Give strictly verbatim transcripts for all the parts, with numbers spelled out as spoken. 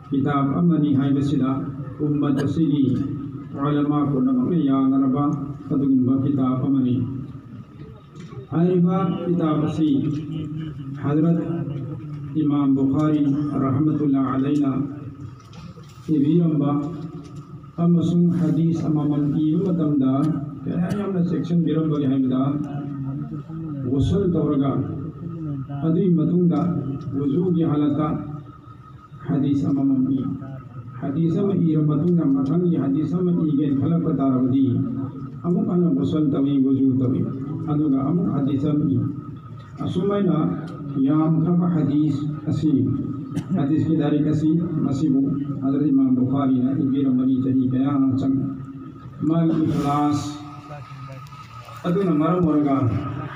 ꯀꯤꯇꯥꯕ ꯑꯃꯅꯤ ꯍꯥꯏꯕꯁꯤꯗ ꯎꯝꯃꯠ ꯑꯁꯤꯒꯤ ꯎꯂꯃꯥ ꯄꯨꯝꯅꯃꯛꯅ ꯌꯥꯅꯔꯕ ꯑꯗꯨꯒꯨꯝꯕ ꯀꯤꯇꯥꯕ ꯑꯃꯅꯤ꯫ ꯍꯥꯏꯔꯤꯕ ꯀꯤꯇꯥꯕ ꯑꯁꯤ ꯍꯖꯔꯠ ꯏꯃꯥꯝ ꯕꯨꯈꯥꯔꯤ ꯔꯍꯃꯇꯨꯜꯂꯥ ꯑꯂꯩꯅ ꯏꯕꯤꯔꯝꯕ ꯑꯃꯁꯨꯡ ꯍꯗꯤꯁ ꯑꯃꯃꯝ ꯏꯕ ꯃꯇꯝꯗ ꯀꯌꯥ ꯌꯥꯝꯅ ꯆꯦꯛꯁꯤꯟꯕꯤꯔꯝꯕꯒꯦ ꯍꯥꯏꯕꯗ, ꯒꯨꯁꯜ ꯇꯧꯔꯒ ꯑꯗꯨꯒꯤ ꯃꯇꯨꯡꯗ ꯋꯨꯖꯨꯒꯤ ꯍꯥꯂꯠꯇ ꯍꯗꯤꯁ ꯑꯃꯃꯝ ꯏ꯫ ꯍꯗꯤꯁ ꯑꯃ ꯏꯔꯕ ꯃꯇꯨꯡꯗ ꯃꯊꯪꯒꯤ ꯍꯗꯤꯁ ꯑꯃ ꯏꯒꯦꯅ ꯈꯜꯂꯛꯄ ꯇꯥꯔꯕꯗꯤ ꯑꯃꯨꯛ ꯍꯟꯅ ꯒꯨꯁꯜ ꯇꯧꯏ, ꯋꯨꯖꯨ ꯇꯧꯏ, ꯑꯗꯨꯒ ꯑꯃꯨꯛ ꯍꯗꯤꯁ ꯑꯃ ꯏ꯫ ꯑꯁꯨꯃꯥꯏꯅ ꯌꯥꯝꯈ꯭ꯔꯕ ꯍꯗꯤꯁ ꯑꯁꯤ, ꯍꯗꯤꯁꯀꯤ ꯂꯥꯏꯔꯤꯛ ꯑꯁꯤ, ꯃꯁꯤꯕꯨ ꯍꯖꯔꯠ ꯏꯃꯥꯝ ꯕꯨꯈꯥꯔꯤꯅ ꯏꯕꯤꯔꯝꯕꯅꯤ ꯆꯍꯤ ꯀꯌꯥ ꯑꯃ ꯆꯪꯅ꯫ ꯃꯥꯒꯤ ꯏꯈ꯭ꯂꯥꯁ ꯑꯗꯨꯅ ꯃꯔꯝ ꯑꯣꯏꯔꯒ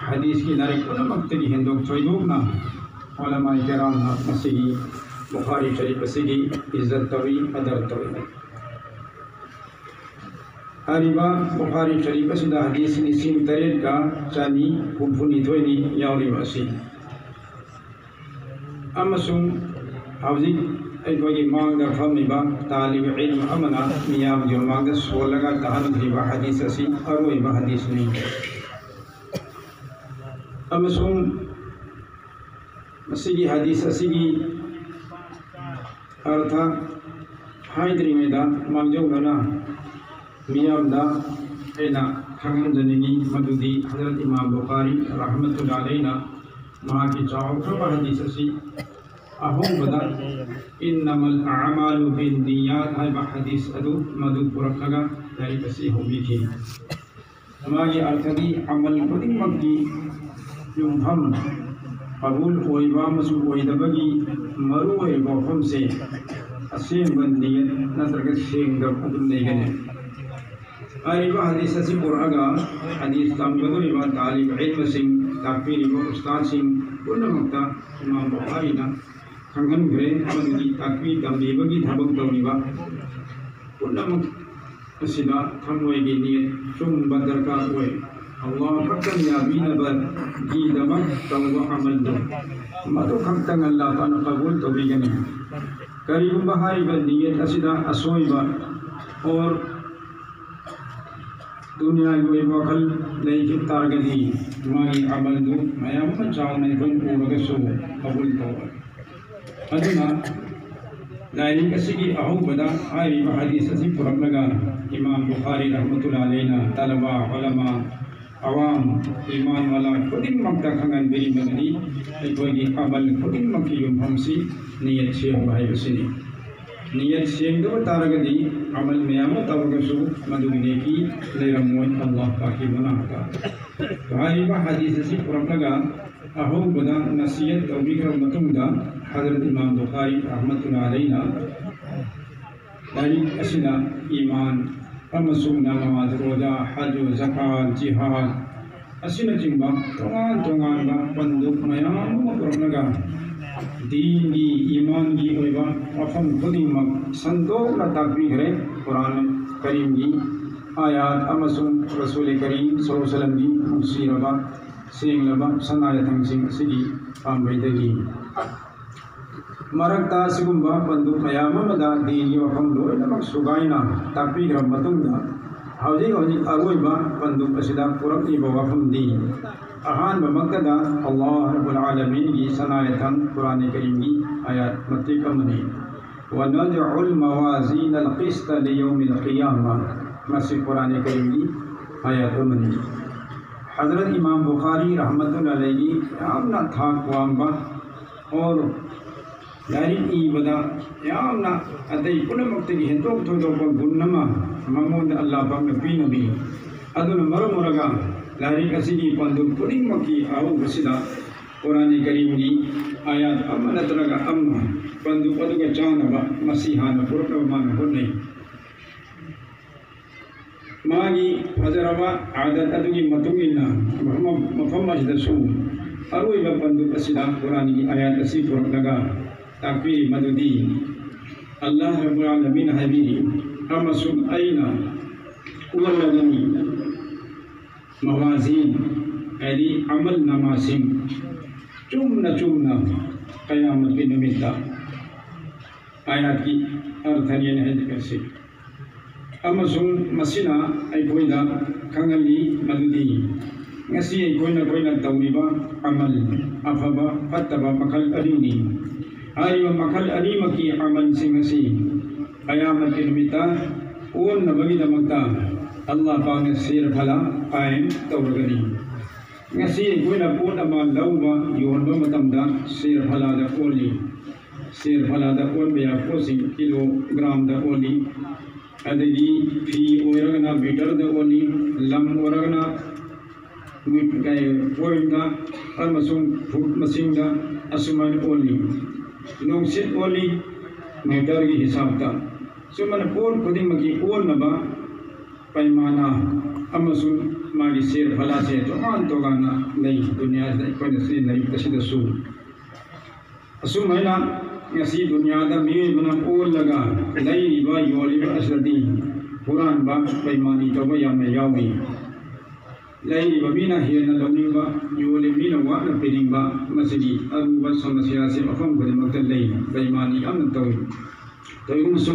ꯍꯗꯤꯁꯀꯤ ꯂꯥꯏꯔꯤꯛ ꯄꯨꯝꯅꯃꯛꯇꯒꯤ ꯍꯦꯟꯗꯣꯛ ꯊꯣꯏꯗꯣꯛꯅ ꯎꯂꯃꯥꯏ ꯀꯔꯥꯝꯅ ꯃꯁꯤꯒꯤ ꯕꯨꯈꯥꯔꯤ ꯁꯔꯤꯐ ꯑꯁꯤꯒꯤ ꯏꯖꯠ ꯇꯧꯏ, ꯀꯗꯔ ꯇꯧꯏ꯫ ꯍꯥꯏꯔꯤꯕ ꯕꯨꯈꯥꯔꯤ ꯁꯔꯤꯐ ꯑꯁꯤꯗ ꯍꯗꯤꯁ ꯂꯤꯁꯤꯡ ꯇꯔꯦꯠꯀ ꯆꯅꯤ ꯍꯨꯝꯐꯨꯅꯤꯊꯣꯏꯅꯤ ꯌꯥꯎꯔꯤꯕ ꯑꯁꯤ꯫ ꯑꯃꯁꯨꯡ ꯍꯧꯖꯤꯛ ꯑꯩꯈꯣꯏꯒꯤ ꯃꯥꯡꯗ ꯐꯝꯃꯤꯕ ꯇꯥꯂꯤꯕ ꯏꯜꯝ ꯑꯃꯅ ꯃꯤꯌꯥꯝꯒꯤ ꯃꯃꯥꯡꯗ ꯁꯣꯜꯂꯒ ꯇꯥꯍꯟꯈ꯭ꯔꯤꯕ ꯍꯗꯤꯁ ꯑꯁꯤ ꯑꯔꯣꯏꯕ ꯍꯗꯤꯁꯅꯤ꯫ ꯑꯃꯁꯨꯡ ꯃꯁꯤꯒꯤ ꯍꯗꯤꯁ ꯑꯁꯤꯒꯤ ꯑꯔꯊ ꯍꯥꯏꯗ꯭ꯔꯤꯉꯩꯗ ꯃꯥꯡꯖꯧꯅꯅ ꯃꯤꯌꯥꯝꯗ ꯑꯩꯅ ꯈꯪꯍꯟꯖꯅꯤꯡꯉꯤ, ꯃꯗꯨꯗꯤ ꯍꯖꯔꯠ ꯏꯃꯥꯝ ꯕꯨꯈꯥꯔꯤ ꯔꯍꯃꯇꯨꯜꯂꯥ ꯑꯂꯩꯅ ꯃꯍꯥꯛꯀꯤ ꯆꯥꯎꯈ꯭ꯔꯕ ꯍꯗꯤꯁ ꯑꯁꯤ ꯑꯍꯧꯕꯗ "ꯏꯟꯅꯃꯜ ꯑꯑꯃꯥꯂꯨ ꯕꯤꯟꯅꯤꯌꯥꯠ" ꯍꯥꯏꯕ ꯍꯗꯤꯁ ꯑꯗꯨ ꯃꯗꯨ ꯄꯨꯔꯛꯂꯒ ꯂꯥꯏꯔꯤꯛ ꯑꯁꯤ ꯍꯧꯕꯤꯈꯤ꯫ ꯃꯥꯒꯤ ꯑꯔꯊꯗꯤ ꯑꯃꯜ ꯈꯨꯗꯤꯡꯃꯛꯀꯤ ꯌꯨꯝꯐꯝ, ꯀꯕꯨꯜ ꯑꯣꯏꯕ ꯑꯃꯁꯨꯡ ꯑꯣꯏꯗꯕꯒꯤ ꯃꯔꯨꯑꯣꯏꯕ ꯋꯥꯐꯝꯁꯦ ꯑꯁꯦꯡꯕ ꯅꯤꯌꯠ ꯅꯠꯇ꯭ꯔꯒ ꯁꯦꯡꯗꯕ ꯑꯗꯨꯝ ꯂꯩꯒꯅꯤ꯫ ꯍꯥꯏꯔꯤꯕ ꯍꯗꯤꯁ ꯑꯁꯤ ꯄꯨꯔꯛꯑꯒ ꯍꯗꯤꯁ ꯇꯝꯒꯗꯧꯔꯤꯕ ꯇꯥꯂꯤꯕ ꯏꯜꯃꯁꯤꯡ, ꯇꯥꯛꯄꯤꯔꯤꯕ ꯎꯁꯇꯥꯗꯁꯤꯡ ꯄꯨꯝꯅꯃꯛꯇ ꯏꯃꯥꯝ ꯕꯨꯈꯥꯔꯤꯅ ꯈꯪꯍꯟꯈ꯭ꯔꯦ꯫ ꯃꯗꯨꯗꯤ ꯇꯥꯛꯄꯤ ꯇꯝꯕꯤꯕꯒꯤ ꯊꯕꯛ ꯇꯧꯔꯤꯕ ꯄꯨꯝꯅꯃꯛ ꯑꯁꯤꯗ ꯊꯃꯣꯏꯒꯤ ꯅꯤꯌꯠ ꯆꯨꯝꯕ ꯗꯔꯀꯥꯔ ꯑꯣꯏ꯫ ꯑꯜꯂꯥꯍ ꯈꯛꯇꯪ ꯌꯥꯕꯤꯅꯕꯒꯤꯗꯃꯛ ꯇꯧꯕ ꯑꯃꯜꯗꯨ, ꯃꯗꯨ ꯈꯛꯇꯪ ꯑꯜꯂꯥꯍ ꯇꯥꯂꯥ ꯀꯕꯨꯜ ꯇꯧꯕꯤꯒꯅꯤ꯫ ꯀꯔꯤꯒꯨꯝꯕ ꯍꯥꯏꯔꯤꯕ ꯅꯤꯌꯠ ꯑꯁꯤꯗ ꯑꯁꯣꯏꯕ ꯑꯣꯔ ꯗꯨꯅꯤꯌꯥꯒꯤ ꯑꯣꯏꯕ ꯋꯥꯈꯜ ꯂꯩꯈꯤꯕ ꯇꯥꯔꯒꯗꯤ, ꯃꯥꯒꯤ ꯑꯃꯜꯗꯨ ꯃꯌꯥꯝ ꯑꯃ ꯆꯥꯎꯅ ꯑꯩꯈꯣꯏꯅ ꯎꯔꯒꯁꯨ ꯀꯕꯨꯜ ꯇꯧꯔꯣꯏ꯫ ꯑꯗꯨꯅ ꯂꯥꯏꯔꯤꯛ ꯑꯁꯤꯒꯤ ꯑꯍꯧꯕꯗ ꯍꯥꯏꯔꯤꯕ ꯍꯗꯤꯁ ꯑꯁꯤ ꯄꯨꯔꯛꯂꯒ ꯏꯃꯥꯝ ꯕꯨꯈꯥꯔꯤ ꯔꯍꯃꯇꯨꯜꯂꯥꯍꯤ ꯑꯂꯩꯅ ꯇꯂꯕꯥ, ꯎꯂꯃꯥ, ꯑꯋꯥꯝ, ꯏꯃꯥꯟ ꯋꯥꯂꯥ ꯈꯨꯗꯤꯡꯃꯛꯇ ꯈꯪꯍꯟꯕꯤꯔꯤꯕꯗꯤ ꯑꯩꯈꯣꯏꯒꯤ ꯑꯃꯜ ꯈꯨꯗꯤꯡꯃꯛꯀꯤ ꯌꯨꯝꯐꯝꯁꯤ ꯅꯤꯌꯠ ꯁꯦꯡꯕ ꯍꯥꯏꯕꯁꯤꯅꯤ꯫ ꯅꯤꯌꯠ ꯁꯦꯡꯗꯕ ꯇꯥꯔꯒꯗꯤ ꯑꯃꯜ ꯃꯌꯥꯝ ꯑꯃ ꯇꯧꯔꯒꯁꯨ ꯃꯗꯨꯒꯤ ꯅꯦꯀꯤ ꯂꯩꯔꯝꯃꯣꯏ ꯑꯜꯂꯥꯍ ꯄꯥꯛꯀꯤ ꯃꯅꯥꯛꯇ꯫ ꯍꯥꯏꯔꯤꯕ ꯍꯗꯤꯁ ꯑꯁꯤ ꯄꯨꯔꯛꯂꯒ ꯑꯍꯧꯕꯗ ꯅꯁꯤꯌꯠ ꯇꯧꯕꯤꯈ꯭ꯔꯕ ꯃꯇꯨꯡꯗ ꯍꯖꯔꯠ ꯏꯃꯥꯝ ꯕꯨꯈꯥꯔꯤ ꯔꯍꯃꯇꯨꯜꯂꯥꯍꯤ ꯑꯂꯩꯅ ꯂꯥꯏꯔꯤꯛ ꯑꯁꯤꯗ ꯏꯃꯥꯟ ꯑꯃꯁꯨꯡ ꯅꯃꯥꯖ, ꯔꯣꯖꯥ, ꯍꯖ, ꯖꯀꯥꯠ, ꯖꯤꯍꯥꯗ ꯑꯁꯤꯅꯆꯤꯡꯕ ꯇꯣꯉꯥꯟ ꯇꯣꯉꯥꯟꯕ ꯄꯟꯗꯨꯞ ꯃꯌꯥꯝ ꯑꯃ ꯄꯨꯔꯛꯂꯒ ꯗꯤꯟꯒꯤ, ꯏꯃꯥꯟꯒꯤ ꯑꯣꯏꯕ ꯋꯥꯐꯝ ꯈꯨꯗꯤꯡꯃꯛ ꯁꯟꯗꯣꯛꯅ ꯇꯥꯛꯄꯤꯈ꯭ꯔꯦ꯫ ꯀꯨꯔꯥꯟ ꯀꯔꯤꯝꯒꯤ ꯑꯥꯌꯥꯠ ꯑꯃꯁꯨꯡ ꯔꯁꯨꯜ ꯀꯔꯤꯝ ꯁꯜꯂꯜꯂꯥꯍꯨ ꯑꯂꯩꯍꯤ ꯋꯁꯜꯂꯝꯒꯤ ꯅꯨꯡꯁꯤꯔꯕ ꯁꯦꯡꯂꯕ ꯁꯅꯥ ꯌꯥꯊꯪꯁꯤꯡ ꯑꯁꯤꯒꯤ ꯄꯥꯝꯕꯩꯗꯒꯤ꯫ ꯃꯔꯛꯇ ꯑꯁꯤꯒꯨꯝꯕ ꯄꯟꯗꯨꯞ ꯃꯌꯥꯝ ꯑꯃꯗ ꯗꯤꯟꯒꯤ ꯋꯥꯐꯝ ꯂꯣꯏꯅꯃꯛ ꯁꯨꯒꯥꯏꯅ ꯇꯥꯛꯄꯤꯈ꯭ꯔꯕ ꯃꯇꯨꯡꯗ, ꯍꯧꯖꯤꯛ ꯍꯧꯖꯤꯛ ꯑꯔꯣꯏꯕ ꯄꯟꯗꯨꯞ ꯑꯁꯤꯗ ꯄꯨꯔꯛꯂꯤꯕ ꯋꯥꯐꯝꯗꯤ ꯑꯍꯥꯟꯕꯃꯛꯇꯗ ꯑꯜꯂꯥꯍ ꯔꯕꯨꯜ ꯑꯥꯂꯃꯤꯟꯒꯤ ꯁꯅꯥ ꯌꯥꯊꯪ ꯀꯨꯔꯥꯟ ꯀꯔꯤꯝꯒꯤ ꯑꯥꯌꯥꯠ ꯃꯇꯦꯛ ꯑꯃꯅꯤ꯫ ونضع الموازين القسط ليوم القيامة꯫ ꯃꯁꯤ ꯀꯨꯔꯥꯟ ꯀꯔꯤꯝꯒꯤ ꯑꯥꯌꯥꯠ ꯑꯃꯅꯤ꯫ ꯍꯖꯔꯠ ꯏꯃꯥꯝ ꯕꯨꯈꯥꯔꯤ ꯔꯍꯃꯇꯨꯜꯂꯥꯍꯤ ꯑꯂꯩꯒꯤ ꯌꯥꯝꯅ ꯊꯥꯛ ꯋꯥꯡꯕ ꯑꯣꯔ ꯂꯥꯏꯔꯤꯛ ꯏꯕꯗ ꯌꯥꯝꯅ ꯑꯇꯩ ꯄꯨꯝꯅꯃꯛꯇꯒꯤ ꯍꯦꯟꯗꯣꯛ ꯊꯣꯏꯗꯣꯛꯄ ꯒꯨꯟ ꯑꯃ ꯃꯉꯣꯟꯗ ꯑꯜꯂꯥꯍ ꯄꯥꯛꯅ ꯄꯤꯅꯕꯤ꯫ ꯑꯗꯨꯅ ꯃꯔꯝ ꯑꯣꯏꯔꯒ ꯂꯥꯏꯔꯤꯛ ꯑꯁꯤꯒꯤ ꯄꯟꯗꯨꯞ ꯈꯨꯗꯤꯡꯃꯛꯀꯤ ꯑꯍꯧꯕꯁꯤꯗ ꯀꯨꯔꯥꯟ ꯀꯔꯤꯝꯒꯤ ꯑꯥꯌꯥꯠ ꯑꯃ ꯅꯠꯇ꯭ꯔꯒ ꯑꯃ ꯄꯟꯗꯨꯞ ꯑꯗꯨꯒ ꯆꯥꯟꯅꯕ ꯃꯁꯤ ꯍꯥꯟꯅ ꯄꯨꯔꯛꯅꯕ ꯃꯥꯅ ꯍꯣꯠꯅꯩ꯫ ꯃꯥꯒꯤ ꯐꯖꯔꯕ ꯑꯥꯗꯠ ꯑꯗꯨꯒꯤ ꯃꯇꯨꯡ ꯏꯟꯅ ꯃꯐꯝ, ꯃꯐꯝ ꯑꯁꯤꯗꯁꯨ ꯑꯔꯣꯏꯕ ꯄꯟꯗꯨꯞ ꯑꯁꯤꯗ ꯀꯨꯔꯥꯟꯒꯤ ꯑꯥꯌꯥꯠ ꯑꯁꯤ ꯄꯨꯔꯛꯂꯒ ꯇꯥꯛꯄꯤꯔꯤ ꯃꯗꯨꯗꯤ ꯑꯜꯂꯥꯍ ꯔꯕꯨꯜ ꯑꯥꯂꯃꯤꯟ ꯍꯥꯏꯕꯤꯔꯤ, "ꯑꯃꯁꯨꯡ ꯑꯩꯅ ꯎꯍꯜꯂꯒꯅꯤ ꯃꯋꯥꯖꯤꯟ", ꯍꯥꯏꯗꯤ ꯑꯃꯜ ꯅꯃꯥꯁꯤꯡ ꯆꯨꯝꯅ ꯆꯨꯝꯅ ꯀꯌꯥꯃꯠꯀꯤ ꯅꯨꯃꯤꯠꯇ꯫ ꯑꯥꯌꯥꯠꯀꯤ ꯑꯔꯊꯅꯦꯅ ꯍꯥꯏꯖꯔꯤꯁꯤ꯫ ꯑꯃꯁꯨꯡ ꯃꯁꯤꯅ ꯑꯩꯈꯣꯏꯗ ꯈꯪꯍꯜꯂꯤ ꯃꯗꯨꯗꯤ ꯉꯁꯤ ꯑꯩꯈꯣꯏꯅ, ꯑꯩꯈꯣꯏꯅ ꯇꯧꯔꯤꯕ ꯑꯃꯜ, ꯑꯐꯕ ꯐꯠꯇꯕ ꯃꯈꯜ ꯑꯅꯤꯅꯤ꯫ ꯍꯥꯏꯔꯤꯕ ꯃꯈꯜ ꯑꯅꯤꯃꯛꯀꯤ ꯑꯃꯜꯁꯤꯡ ꯑꯁꯤ ꯀꯌꯥꯃꯠꯀꯤ ꯅꯨꯃꯤꯠꯇ ꯑꯣꯟꯅꯕꯒꯤꯗꯃꯛꯇ ꯑꯜꯂꯥꯍ ꯄꯥꯛꯅ ꯁꯦꯔ ꯐꯂꯥ ꯀꯥꯏꯝ ꯇꯧꯔꯒꯅꯤ꯫ ꯉꯁꯤ ꯑꯩꯈꯣꯏꯅ ꯄꯣꯠ ꯑꯃ ꯂꯧꯕ ꯌꯣꯟꯕ ꯃꯇꯝꯗ ꯁꯦꯔ ꯐꯂꯥꯗ ꯑꯣꯜꯂꯤ꯫ ꯁꯦꯔ ꯐꯂꯥꯗ ꯑꯣꯟꯕ ꯌꯥꯕ ꯄꯣꯠꯁꯤꯡ ꯀꯤꯂꯣꯒ꯭ꯔꯥꯝꯗ ꯑꯣꯜꯂꯤ꯫ ꯑꯗꯒꯤ ꯐꯤ ꯑꯣꯏꯔꯒꯅ ꯃꯤꯇꯔꯗ ꯑꯣꯜꯂꯤ, ꯂꯝ ꯑꯣꯏꯔꯒꯅ ꯃꯤ-, ꯀꯩ, ꯄꯣꯏꯟꯗ, ꯑꯃꯁꯨꯡ ꯐꯨꯠ ꯃꯁꯤꯡꯗ ꯑꯁꯨꯃꯥꯏꯅ ꯑꯣꯜꯂꯤ꯫ ꯅꯨꯡꯁꯤꯠ ꯑꯣꯜꯂꯤ, ꯃꯤꯇꯔꯒꯤ ꯍꯤꯁꯥꯕꯇ꯫ ꯁꯨꯃꯥꯏꯅ ꯄꯣꯠ ꯈꯨꯗꯤꯡꯃꯛꯀꯤ ꯑꯣꯟꯅꯕ ꯄꯩꯃꯥꯅ ꯑꯃꯁꯨꯡ ꯃꯥꯒꯤ ꯁꯦꯔ ꯐꯂꯥꯁꯦ ꯇꯣꯉꯥꯟ ꯇꯣꯉꯥꯟꯅ ꯂꯩ꯫ ꯗꯨꯅꯤꯌꯥꯁꯤꯗ ꯑꯩꯈꯣꯏꯅ ꯁꯤꯖꯤꯟꯅꯔꯤꯕ ꯑꯁꯤꯗꯁꯨ ꯑꯁꯨꯝ ꯍꯥꯏꯅ ꯉꯁꯤ ꯗꯨꯅꯤꯌꯥꯗ ꯃꯤꯑꯣꯏꯕꯅ ꯑꯣꯜꯂꯒ ꯂꯩꯔꯤꯕ ꯌꯣꯜꯂꯤꯕ ꯑꯁꯤꯗꯗꯤ ꯍꯨꯔꯥꯟꯕ, ꯕꯦꯏꯃꯥꯅꯤ ꯇꯧꯕ ꯌꯥꯝꯅ ꯌꯥꯎꯏ꯫ ꯂꯩꯔꯤꯕ ꯃꯤꯅ ꯍꯦꯟꯅ ꯂꯧꯅꯤꯡꯕ, ꯌꯣꯜꯂꯤꯕ ꯃꯤꯅ ꯋꯥꯠꯅ ꯄꯤꯅꯤꯡꯕ, ꯃꯁꯤꯒꯤ ꯑꯔꯨꯕ ꯁꯃꯁ꯭ꯌꯥꯁꯤ ꯃꯐꯝ ꯈꯨꯗꯤꯡꯃꯛꯇ ꯂꯩ꯫ ꯕꯦꯏꯃꯥꯅꯤ ꯌꯥꯝꯅ ꯇꯧꯏ꯫ ꯀꯔꯤꯒꯨꯝꯕꯁꯨ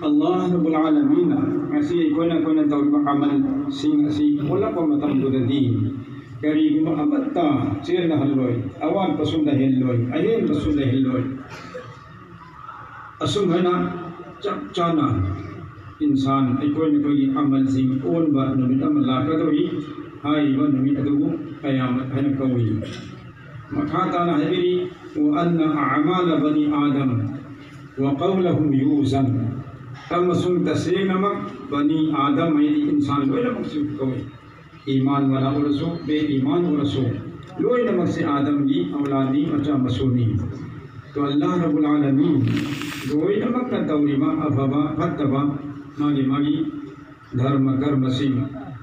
ꯑꯜꯂꯥꯍ ꯔꯕꯨꯜ ꯑꯥꯂꯃꯤꯟꯅ ꯉꯁꯤ ꯑꯩꯈꯣꯏꯅ, ꯑꯩꯈꯣꯏꯅ ꯇꯧꯔꯤꯕ ꯑꯃꯜꯁꯤꯡ ꯑꯁꯤ ꯑꯣꯜꯂꯛꯄ ꯃꯇꯝꯗꯨꯗꯗꯤ ꯀꯔꯤꯒꯨꯝꯕ ꯑꯃꯠꯇ ꯆꯦꯟꯅꯍꯜꯂꯣꯏ, ꯑꯋꯥꯠꯄꯁꯨ ꯂꯩꯍꯜꯂꯣꯏ, ꯑꯍꯦꯟꯕꯁꯨ ꯂꯩꯍꯜꯂꯣꯏ꯫ ꯑꯁꯨꯝ ꯍꯥꯏꯅ ꯆꯞ ꯆꯥꯅ ꯏꯟꯁꯥꯟ ꯑꯩꯈꯣꯏ, ꯑꯩꯈꯣꯏꯒꯤ ꯑꯃꯜꯁꯤꯡ ꯑꯣꯟꯕ ꯅꯨꯃꯤꯠ ꯑꯃ ꯂꯥꯛꯀꯗꯧꯔꯤ꯫ ꯍꯥꯏꯔꯤꯕ ꯅꯨꯃꯤꯠ ꯑꯗꯨꯕꯨ ꯀꯌꯥꯃꯠ ꯍꯥꯏꯅ ꯀꯧꯏ꯫ ꯃꯈꯥ ꯇꯥꯅ ꯍꯥꯏꯕꯤꯔꯤ, "وأن أعمال بني آدم وقولهم يوزن"꯫ ꯑꯃꯁꯨꯡ ꯇꯁꯦꯡꯅꯃꯛ ꯕꯅꯤ ꯑꯥꯗꯝ ꯍꯥꯏꯗꯤ ꯏꯟꯁꯥꯟ ꯂꯣꯏꯅꯃꯛꯁꯨ ꯀꯧꯏ꯫ ꯏꯃꯥꯟ ꯋꯥꯂꯥ ꯑꯣꯏꯔꯁꯨ, ꯕꯦ ꯏꯃꯥꯟ ꯑꯣꯏꯔꯁꯨ, ꯂꯣꯏꯅꯃꯛꯁꯦ ꯑꯥꯗꯝꯒꯤ ꯑꯧꯂꯥꯗꯅꯤ, ꯃꯆꯥ ꯃꯁꯨꯅꯤ꯫ ꯇꯣ ꯑꯜꯂꯥꯍ ꯔꯕꯨꯜ ꯑꯥꯂꯃꯤꯟ ꯂꯣꯏꯅꯃꯛꯅ ꯇꯧꯔꯤꯕ ꯑꯐꯕ ꯐꯠꯇꯕ, ꯃꯥꯒꯤ ꯃꯥꯒꯤ ꯙꯔꯃ ꯀꯔꯃꯁꯤꯡ,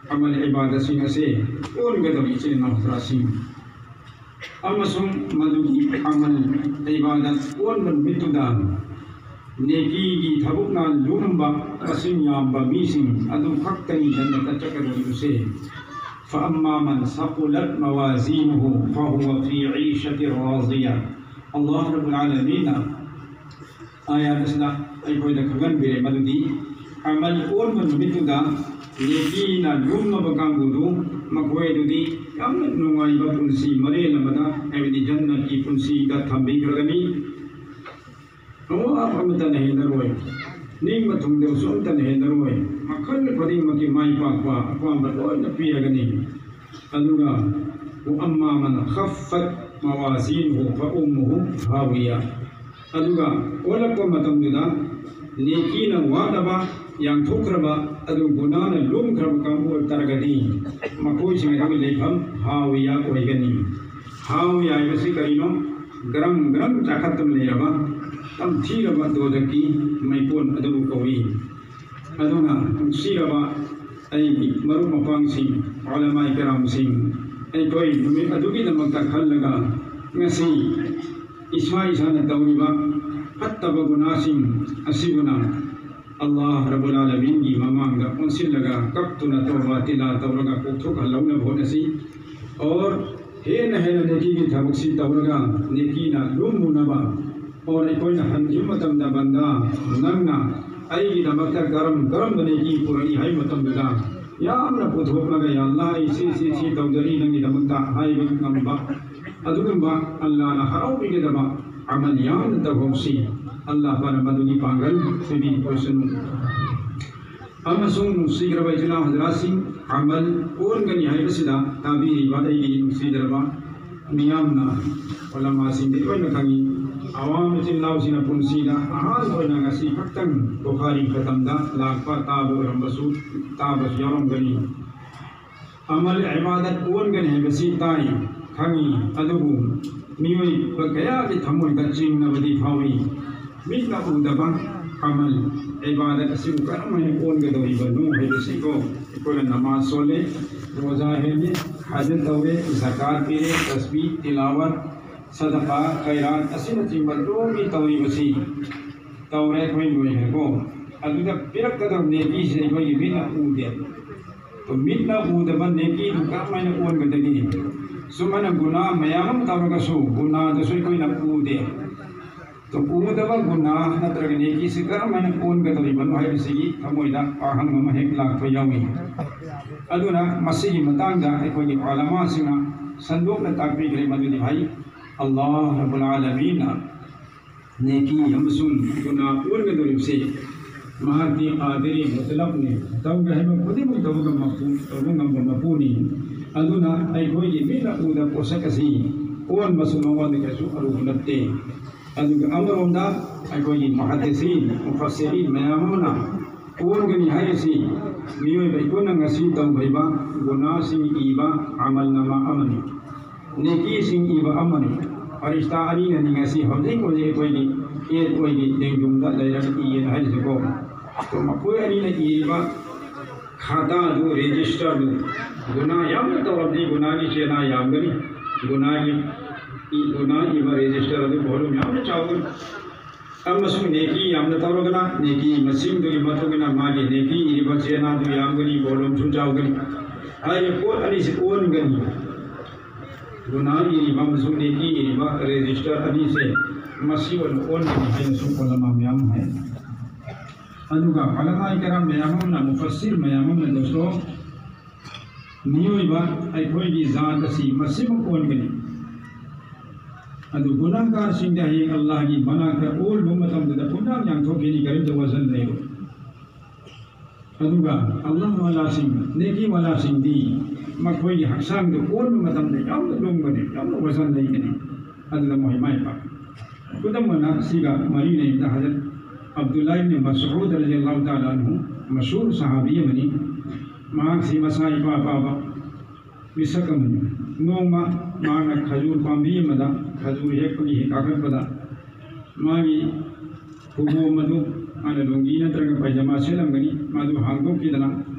ꯑꯃꯜ ꯏꯕꯥꯗꯠꯁꯤꯡ ꯑꯁꯦ ꯑꯣꯟꯒꯗꯧꯔꯤ ꯏꯆꯤꯟ ꯏꯅꯥꯎ ꯇꯔꯥꯁꯤꯡ꯫ ꯑꯃꯁꯨꯡ ꯃꯗꯨꯒꯤ ꯑꯃꯜ ꯏꯕꯥꯗꯠ ꯑꯣꯟꯕ ꯅꯨꯃꯤꯠꯇꯨꯗ ꯅꯦꯀꯤꯒꯤ ꯊꯕꯛꯅ ꯂꯨꯝꯕ ꯃꯁꯤꯡ ꯌꯥꯝꯕ ꯃꯤꯁꯤꯡ ꯑꯗꯨ ꯈꯛꯇꯅꯤ ꯖꯟꯅꯠꯇ ꯆꯠꯀꯗꯧꯔꯤꯕꯁꯦ꯫ فأما من ثقلت موازينه فهو في عيشة راضية꯫ ꯑꯜꯂꯥꯍ ꯔꯕꯨꯜ ꯑꯥꯂꯃꯤꯟꯅ ꯑꯥꯌꯥꯠ ꯑꯁꯤꯅ ꯑꯩꯈꯣꯏꯗ ꯈꯪꯍꯟꯕꯤꯔꯦ ꯃꯗꯨꯗꯤ ꯑꯃꯜ ꯑꯣꯟꯕ ꯅꯨꯃꯤꯠꯇꯨꯗ ꯅꯦꯀꯤꯅ ꯂꯨꯝꯃꯕ ꯀꯥꯡꯕꯨꯗꯨ ꯃꯈꯣꯏ ꯑꯗꯨꯗꯤ ꯌꯥꯝꯅ ꯅꯨꯡꯉꯥꯏꯕ ꯄꯨꯟꯁꯤ ꯃꯔꯦꯜ ꯑꯃꯗ, ꯍꯥꯏꯕꯗꯤ ꯖꯟꯅꯠꯀꯤ ꯄꯨꯟꯁꯤꯗ ꯊꯝꯕꯤꯈ꯭ꯔꯒꯅꯤ꯫ ꯑꯋꯥꯕ ꯑꯃꯠꯇ ꯂꯩꯍꯜꯂꯔꯣꯏ, ꯅꯤꯡꯕ ꯊꯨꯡꯗꯕꯁꯨ ꯑꯃꯠꯇ ꯂꯩꯍꯜꯂꯔꯣꯏ, ꯃꯈꯜ ꯈꯨꯗꯤꯡꯃꯛꯀꯤ ꯃꯥꯏ ꯄꯥꯛꯄ ꯑꯄꯥꯝꯕ ꯂꯣꯏꯅ ꯄꯤꯔꯒꯅꯤ꯫ ꯑꯗꯨꯒ وأما من خفت موازينه فأمه هاوية꯫ ꯑꯗꯨꯒ ꯑꯣꯜꯂꯛꯄ ꯃꯇꯝꯗꯨꯗ ꯅꯦꯀꯤꯅ ꯋꯥꯠꯂꯕ, ꯌꯥꯡꯊꯣꯛꯈ꯭ꯔꯕ, ꯑꯗꯨ ꯒꯨꯅꯥꯅ ꯂꯨꯝꯈ꯭ꯔꯕ ꯀꯥꯡꯕꯨ ꯑꯣꯏꯕ ꯇꯥꯔꯒꯗꯤ ꯃꯈꯣꯏꯁꯤꯡ ꯑꯗꯨꯒꯤ ꯂꯩꯐꯝ ꯍꯥꯋꯤꯌꯥ ꯑꯣꯏꯒꯅꯤ꯫ ꯍꯥꯋꯤꯌꯥ ꯍꯥꯏꯕꯁꯤ ꯀꯔꯤꯅꯣ? ꯒ꯭ꯔꯝ ꯒ꯭ꯔꯝ ꯆꯥꯈꯠꯇꯨꯅ ꯂꯩꯔꯕ, ꯇꯝꯊꯤꯔꯕ ꯗꯣꯖꯈꯀꯤ ꯃꯩꯀꯣꯟ ꯑꯗꯨꯕꯨ ꯀꯧꯏ꯫ ꯑꯗꯨꯅ ꯅꯨꯡꯁꯤꯔꯕ ꯑꯩꯒꯤ ꯃꯔꯨꯞ ꯃꯄꯥꯡꯁꯤꯡ, ꯎꯂꯃꯥꯏ ꯀꯔꯥꯝꯁꯤꯡ, ꯑꯩꯈꯣꯏ ꯅꯨꯃꯤꯠ ꯑꯗꯨꯒꯤꯗꯃꯛꯇ ꯈꯜꯂꯒ ꯉꯁꯤ ꯏꯁꯥ ꯏꯁꯥꯅ ꯇꯧꯔꯤꯕ ꯐꯠꯇꯕ ꯒꯨꯅꯥꯁꯤꯡ ꯑꯁꯤꯕꯨꯅ ꯑꯜꯂꯥꯍ ꯔꯕꯨꯜ ꯑꯥꯂꯃꯤꯟꯒꯤ ꯃꯃꯥꯡꯗ ꯑꯣꯟꯁꯤꯜꯂꯒ ꯀꯞꯇꯨꯅ ꯇꯧꯕ ꯇꯤꯂꯥ ꯇꯧꯔꯒ ꯀꯣꯛꯊꯣꯛꯍꯜꯍꯧꯅꯕ ꯍꯣꯠꯅꯁꯤ꯫ ꯑꯣꯔ ꯍꯦꯟꯅ ꯍꯦꯟꯅ ꯅꯦꯀꯤꯒꯤ ꯊꯕꯛꯁꯤ ꯇꯧꯔꯒ ꯅꯦꯀꯤꯅ ꯂꯨꯝꯃꯨꯅꯕ꯫ ꯑꯣꯔ ꯑꯩꯈꯣꯏꯅ ꯍꯟꯈꯤꯕ ꯃꯇꯝꯗ ꯕꯟꯗꯥ, ꯅꯪꯅ ꯑꯩꯒꯤꯗꯃꯛꯇ ꯀꯔꯝ ꯀꯔꯝꯕ ꯅꯦꯀꯤ ꯄꯨꯔꯛꯏ ꯍꯥꯏꯕ ꯃꯇꯝꯗꯨꯗ ꯌꯥꯝꯅ ꯄꯨꯊꯣꯛꯂꯒ, "ꯌꯥ ꯑꯜꯂꯥꯍ, ꯑꯩ ꯁꯤ, ꯁꯤ, ꯁꯤ ꯇꯧꯖꯔꯤ ꯅꯪꯒꯤꯗꯃꯛꯇ" ꯍꯥꯏꯕ ꯉꯝꯕ ꯑꯗꯨꯒꯨꯝꯕ ꯑꯜꯂꯥꯍꯅ ꯍꯔꯥꯎꯕꯤꯒꯗꯕ ꯑꯃꯜ ꯌꯥꯝꯅ ꯇꯧꯍꯧꯁꯤ꯫ ꯑꯜꯂꯥꯍ ꯄꯥꯛꯅ ꯃꯗꯨꯒꯤ ꯄꯥꯡꯒꯜ ꯄꯤꯕꯤꯔꯁꯅꯨ꯫ ꯑꯃꯁꯨꯡ ꯅꯨꯡꯁꯤꯈ꯭ꯔꯕ ꯏꯆꯤꯟ ꯏꯅꯥꯎ ꯍꯖꯔꯥꯠꯁꯤꯡ, ꯑꯃꯜ ꯑꯣꯟꯒꯅꯤ ꯍꯥꯏꯕꯁꯤꯗ ꯇꯥꯕꯤꯔꯤꯕ ꯑꯩꯒꯤ ꯅꯨꯡꯁꯤꯖꯔꯕ ꯃꯤꯌꯥꯝꯅ, ꯎꯂꯃꯥꯁꯤꯡꯗꯤ ꯂꯣꯏꯅ ꯈꯪꯏ꯫ ꯑꯋꯥꯝ ꯏꯆꯤꯟ ꯏꯅꯥꯎꯁꯤꯡꯅ ꯄꯨꯟꯁꯤꯗ ꯑꯍꯥꯟꯕ ꯑꯣꯏꯅ ꯉꯁꯤ ꯈꯛꯇꯪ ꯕꯨꯈꯥꯔꯤ ꯈꯇꯝꯗ ꯂꯥꯛꯄ ꯇꯥꯕ ꯑꯣꯏꯔꯝꯕꯁꯨ, ꯇꯥꯕꯁꯨ ꯌꯥꯎꯔꯝꯒꯅꯤ꯫ ꯑꯃꯜ ꯏꯕꯥꯗꯠ ꯑꯣꯟꯒꯅꯤ ꯍꯥꯏꯕꯁꯤ ꯇꯥꯏ, ꯈꯪꯏ, ꯑꯗꯨꯕꯨ ꯃꯤꯑꯣꯏꯕ ꯀꯌꯥꯒꯤ ꯊꯃꯣꯏꯗ ꯆꯤꯡꯅꯕꯗꯤ ꯐꯥꯎꯏ꯫ ꯃꯤꯠꯅ ꯎꯗꯕ ꯑꯃꯜ ꯏꯕꯥꯗꯠ ꯑꯁꯤꯕꯨ ꯀꯔꯝꯍꯥꯏꯅ ꯑꯣꯟꯒꯗꯧꯔꯤꯕꯅꯣ ꯍꯥꯏꯕꯁꯤꯀꯣ, ꯑꯩꯈꯣꯏꯅ ꯅꯃꯥꯖ ꯁꯣꯜꯂꯦ, ꯔꯣꯖꯥ ꯍꯦꯜꯂꯦ, ꯍꯖ ꯇꯧꯔꯦ, ꯖꯀꯥꯠ ꯄꯤꯔꯦ, ꯇꯁꯕꯤꯍ, ꯇꯤꯂꯥꯋꯠ, ꯁꯗꯀꯥ, ꯈꯩꯔꯥꯠ ꯑꯁꯤꯅꯆꯤꯡꯕ ꯂꯣꯏꯅ ꯇꯧꯔꯤꯕꯁꯤ ꯇꯧꯔꯦ, ꯑꯩꯈꯣꯏ ꯂꯣꯏꯈ꯭ꯔꯦꯀꯣ꯫ ꯑꯗꯨꯗ ꯄꯤꯔꯛꯀꯗꯕ ꯅꯦꯀꯤꯁꯦ ꯑꯩꯈꯣꯏꯒꯤ ꯃꯤꯠꯅ ꯎꯗꯦ꯫ ꯃꯤꯠꯅ ꯎꯗꯕ ꯅꯦꯀꯤꯗꯨ ꯀꯔꯝꯍꯥꯏꯅ ꯑꯣꯟꯒꯗꯒꯦ? ꯁꯨꯃꯥꯏꯅ ꯒꯨꯅꯥ ꯃꯌꯥꯝ ꯑꯃ ꯇꯧꯔꯒꯁꯨ ꯒꯨꯅꯥꯗꯨꯁꯨ ꯑꯩꯈꯣꯏꯅ ꯎꯗꯦ꯫ ꯎꯗꯕ ꯒꯨꯅꯥ ꯅꯠꯇ꯭ꯔꯒ ꯅꯦꯀꯤꯁꯤ ꯀꯔꯝ ꯍꯥꯏꯅ ꯑꯣꯟꯒꯗꯧꯔꯤꯕꯅꯣ ꯍꯥꯏꯕꯁꯤꯒꯤ ꯊꯃꯣꯏꯗ ꯋꯥꯍꯪ ꯑꯃ ꯍꯦꯛ ꯂꯥꯛꯄ ꯌꯥꯎꯏ꯫ ꯑꯗꯨꯅ ꯃꯁꯤꯒꯤ ꯃꯇꯥꯡꯗ ꯑꯩꯈꯣꯏꯒꯤ ꯎꯂꯃꯥꯁꯤꯡꯅ ꯁꯟꯗꯣꯛꯅ ꯇꯥꯛꯄꯤꯈ꯭ꯔꯦ꯫ ꯃꯗꯨꯗꯤ ꯍꯥꯏ, ꯑꯜꯂꯥꯍ ꯔꯕꯨꯜ ꯑꯥꯂꯃꯤꯟꯅ ꯅꯦꯀꯤ ꯑꯃꯁꯨꯡ ꯒꯨꯅꯥ ꯑꯣꯟꯒꯗꯧꯔꯤꯕꯁꯤ ꯃꯍꯥꯛꯇꯤ ꯀꯥꯗꯤꯔꯤ ꯃꯨꯇꯂꯛꯅꯤ, ꯇꯧꯒꯦ ꯍꯥꯏꯕ ꯈꯨꯗꯤꯡꯃꯛ ꯇꯧꯕ ꯉꯝꯕ ꯃꯄꯨ-, ꯇꯧꯕ ꯉꯝꯕ ꯃꯄꯨꯅꯤ꯫ ꯑꯗꯨꯅ ꯑꯩꯈꯣꯏꯒꯤ ꯃꯤꯠꯅ ꯎꯗꯕ ꯄꯣꯠꯁꯛ ꯑꯁꯤ ꯑꯣꯟꯕꯁꯨ ꯃꯉꯣꯟꯗ ꯀꯩꯁꯨ ꯑꯔꯨꯕ ꯅꯠꯇꯦ꯫ ꯑꯗꯨꯒ ꯑꯃꯔꯣꯝꯗ ꯑꯩꯈꯣꯏꯒꯤ ꯃꯨꯍꯗꯤꯁꯤꯟ, ꯃꯨꯐꯁꯤꯔꯤꯟ ꯃꯌꯥꯝ ꯑꯃꯅ ꯑꯣꯟꯒꯅꯤ ꯍꯥꯏꯔꯤꯁꯤ ꯃꯤꯑꯣꯏꯕ ꯑꯩꯈꯣꯏꯅ ꯉꯁꯤ ꯇꯧꯈ꯭ꯔꯤꯕ ꯒꯨꯅꯥꯁꯤꯡ ꯏꯕ ꯑꯃꯜ ꯅꯃꯥ ꯑꯃꯅꯤ, ꯅꯦꯀꯤꯁꯤꯡ ꯏꯕ ꯑꯃꯅꯤ꯫ ꯐꯔꯤꯁꯇꯥ ꯑꯅꯤꯅꯅꯤ ꯉꯁꯤ ꯍꯧꯖꯤꯛ ꯍꯧꯖꯤꯛ ꯑꯩꯈꯣꯏꯒꯤ ꯑꯦꯠ ꯑꯣꯏꯒꯤ ꯂꯦꯡꯖꯨꯝꯗ ꯂꯩꯔꯒ ꯏꯌꯦꯅ ꯍꯥꯏꯔꯤꯁꯤꯀꯣ꯫ ꯑꯗꯣ ꯃꯈꯣꯏ ꯑꯅꯤꯅ ꯏꯔꯤꯕ ꯈꯥꯇꯥꯗꯨ, ꯔꯦꯖꯤꯁꯇꯔꯗꯨ, ꯒꯨꯅꯥ ꯌꯥꯝꯅ ꯇꯧꯔꯕꯗꯤ ꯒꯨꯅꯥꯒꯤ ꯆꯦꯅꯥ ꯌꯥꯝꯒꯅꯤ, ꯒꯨꯅꯥꯒꯤ ꯏ-, ꯒꯨꯅꯥ ꯏꯕ ꯔꯦꯖꯤꯁꯇꯔ ꯑꯗꯨ ꯚꯣꯂꯨꯝ ꯌꯥꯝꯅ ꯆꯥꯎꯒꯅꯤ꯫ ꯑꯃꯁꯨꯡ ꯅꯦꯀꯤ ꯌꯥꯝꯅ ꯇꯧꯔꯒꯅ ꯅꯦꯀꯤ ꯃꯁꯤꯡꯗꯨꯒꯤ ꯃꯇꯨꯡ ꯏꯟꯅ ꯃꯥꯒꯤ ꯅꯦꯀꯤ ꯏꯔꯤꯕ ꯆꯦꯅꯥꯗꯨ ꯌꯥꯝꯒꯅꯤ, ꯚꯣꯂꯨꯝꯁꯨ ꯆꯥꯎꯒꯅꯤ꯫ ꯍꯥꯏꯔꯤꯕ ꯄꯣꯠ ꯑꯅꯤꯁꯤ ꯑꯣꯟꯒꯅꯤ꯫ ꯒꯨꯅꯥ ꯏꯔꯤꯕ ꯑꯃꯁꯨꯡ ꯅꯦꯀꯤ ꯏꯔꯤꯕ ꯔꯦꯖꯤꯁꯇꯔ ꯑꯅꯤꯁꯦ ꯃꯁꯤ ꯑꯣꯏꯅ ꯑꯣꯟꯒꯅꯤ ꯍꯥꯏꯅꯁꯨ ꯎꯂꯃꯥ ꯃꯌꯥꯝ ꯍꯥꯏ꯫ ꯑꯗꯨꯒ ꯎꯂꯃꯥ ꯀꯔꯥꯝ ꯃꯌꯥꯝ ꯑꯃꯅ, ꯃꯨꯐꯁꯤꯔ ꯃꯌꯥꯝ ꯑꯃꯅ ꯗꯣꯁꯇꯣ, ꯃꯤꯑꯣꯏꯕ ꯑꯩꯈꯣꯏꯒꯤ ꯖꯥꯠ ꯑꯁꯤ ꯃꯁꯤꯃꯛ ꯑꯣꯟꯒꯅꯤ꯫ ꯑꯗꯨ ꯒꯨꯅꯥꯍꯒꯥꯔꯁꯤꯡꯗꯤ ꯍꯌꯦꯡ ꯑꯜꯂꯥꯍꯒꯤ ꯃꯅꯥꯛꯇ ꯑꯣꯜꯂꯨꯕ ꯃꯇꯝꯗꯨꯗ ꯄꯨꯝꯅꯃꯛ ꯌꯥꯡꯊꯣꯛꯈꯤꯅꯤ, ꯀꯔꯤꯝꯇ ꯋꯥꯖꯟ ꯂꯩꯔꯣꯏ꯫ ꯑꯗꯨꯒ ꯑꯜꯂꯥꯍ ꯋꯥꯂꯥꯁꯤꯡ, ꯅꯦꯀꯤ ꯋꯥꯂꯥꯁꯤꯡꯗꯤ ꯃꯈꯣꯏꯒꯤ ꯍꯛꯆꯥꯡꯗꯨ ꯑꯣꯟꯕ ꯃꯇꯝꯗ ꯌꯥꯝꯅ ꯂꯨꯝꯒꯅꯤ, ꯌꯥꯝꯅ ꯋꯥꯖꯟ ꯂꯩꯒꯅꯤ꯫ ꯑꯗꯨꯗ ꯃꯣꯏ ꯃꯥꯏ ꯄꯥꯛꯀꯅꯤ꯫ ꯈꯨꯗꯝ ꯑꯣꯏꯅ ꯁꯤꯒ ꯃꯔꯤ ꯂꯩꯅꯅ ꯍꯖꯔꯠ ꯑꯕꯗꯨꯜꯂꯥ ꯏꯕꯅ ꯃꯁꯎꯗ ꯔꯖꯤꯌꯜꯂꯥꯍꯨ ꯇꯥꯂꯥ ꯑꯟꯍꯨ, ꯃꯁꯍꯨꯔ ꯁꯍꯥꯕꯤ ꯑꯃꯅꯤ꯫ ꯃꯍꯥꯛꯁꯤ ꯃꯁꯥ ꯏꯄꯥ ꯄꯥꯕ ꯃꯤꯁꯛ ꯑꯃꯅꯤ꯫ ꯅꯣꯡꯃ ꯃꯍꯥꯛꯅ ꯈꯖꯨꯔ ꯄꯥꯝꯕꯤ ꯑꯃꯗ ꯈꯖꯨꯔ ꯍꯦꯛꯄꯒꯤ ꯍꯦꯛ ꯀꯥꯈꯠꯄꯗ ꯃꯥꯒꯤ ꯈꯨꯕꯣꯝ ꯑꯗꯨ, ꯃꯥꯅ ꯂꯨꯡꯒꯤ ꯅꯠꯇ꯭ꯔꯒ ꯄꯥꯏꯖꯃꯥ ꯁꯦꯠꯂꯝꯒꯅꯤ, ꯃꯗꯨ ꯍꯥꯡꯗꯣꯛꯈꯤꯗꯅ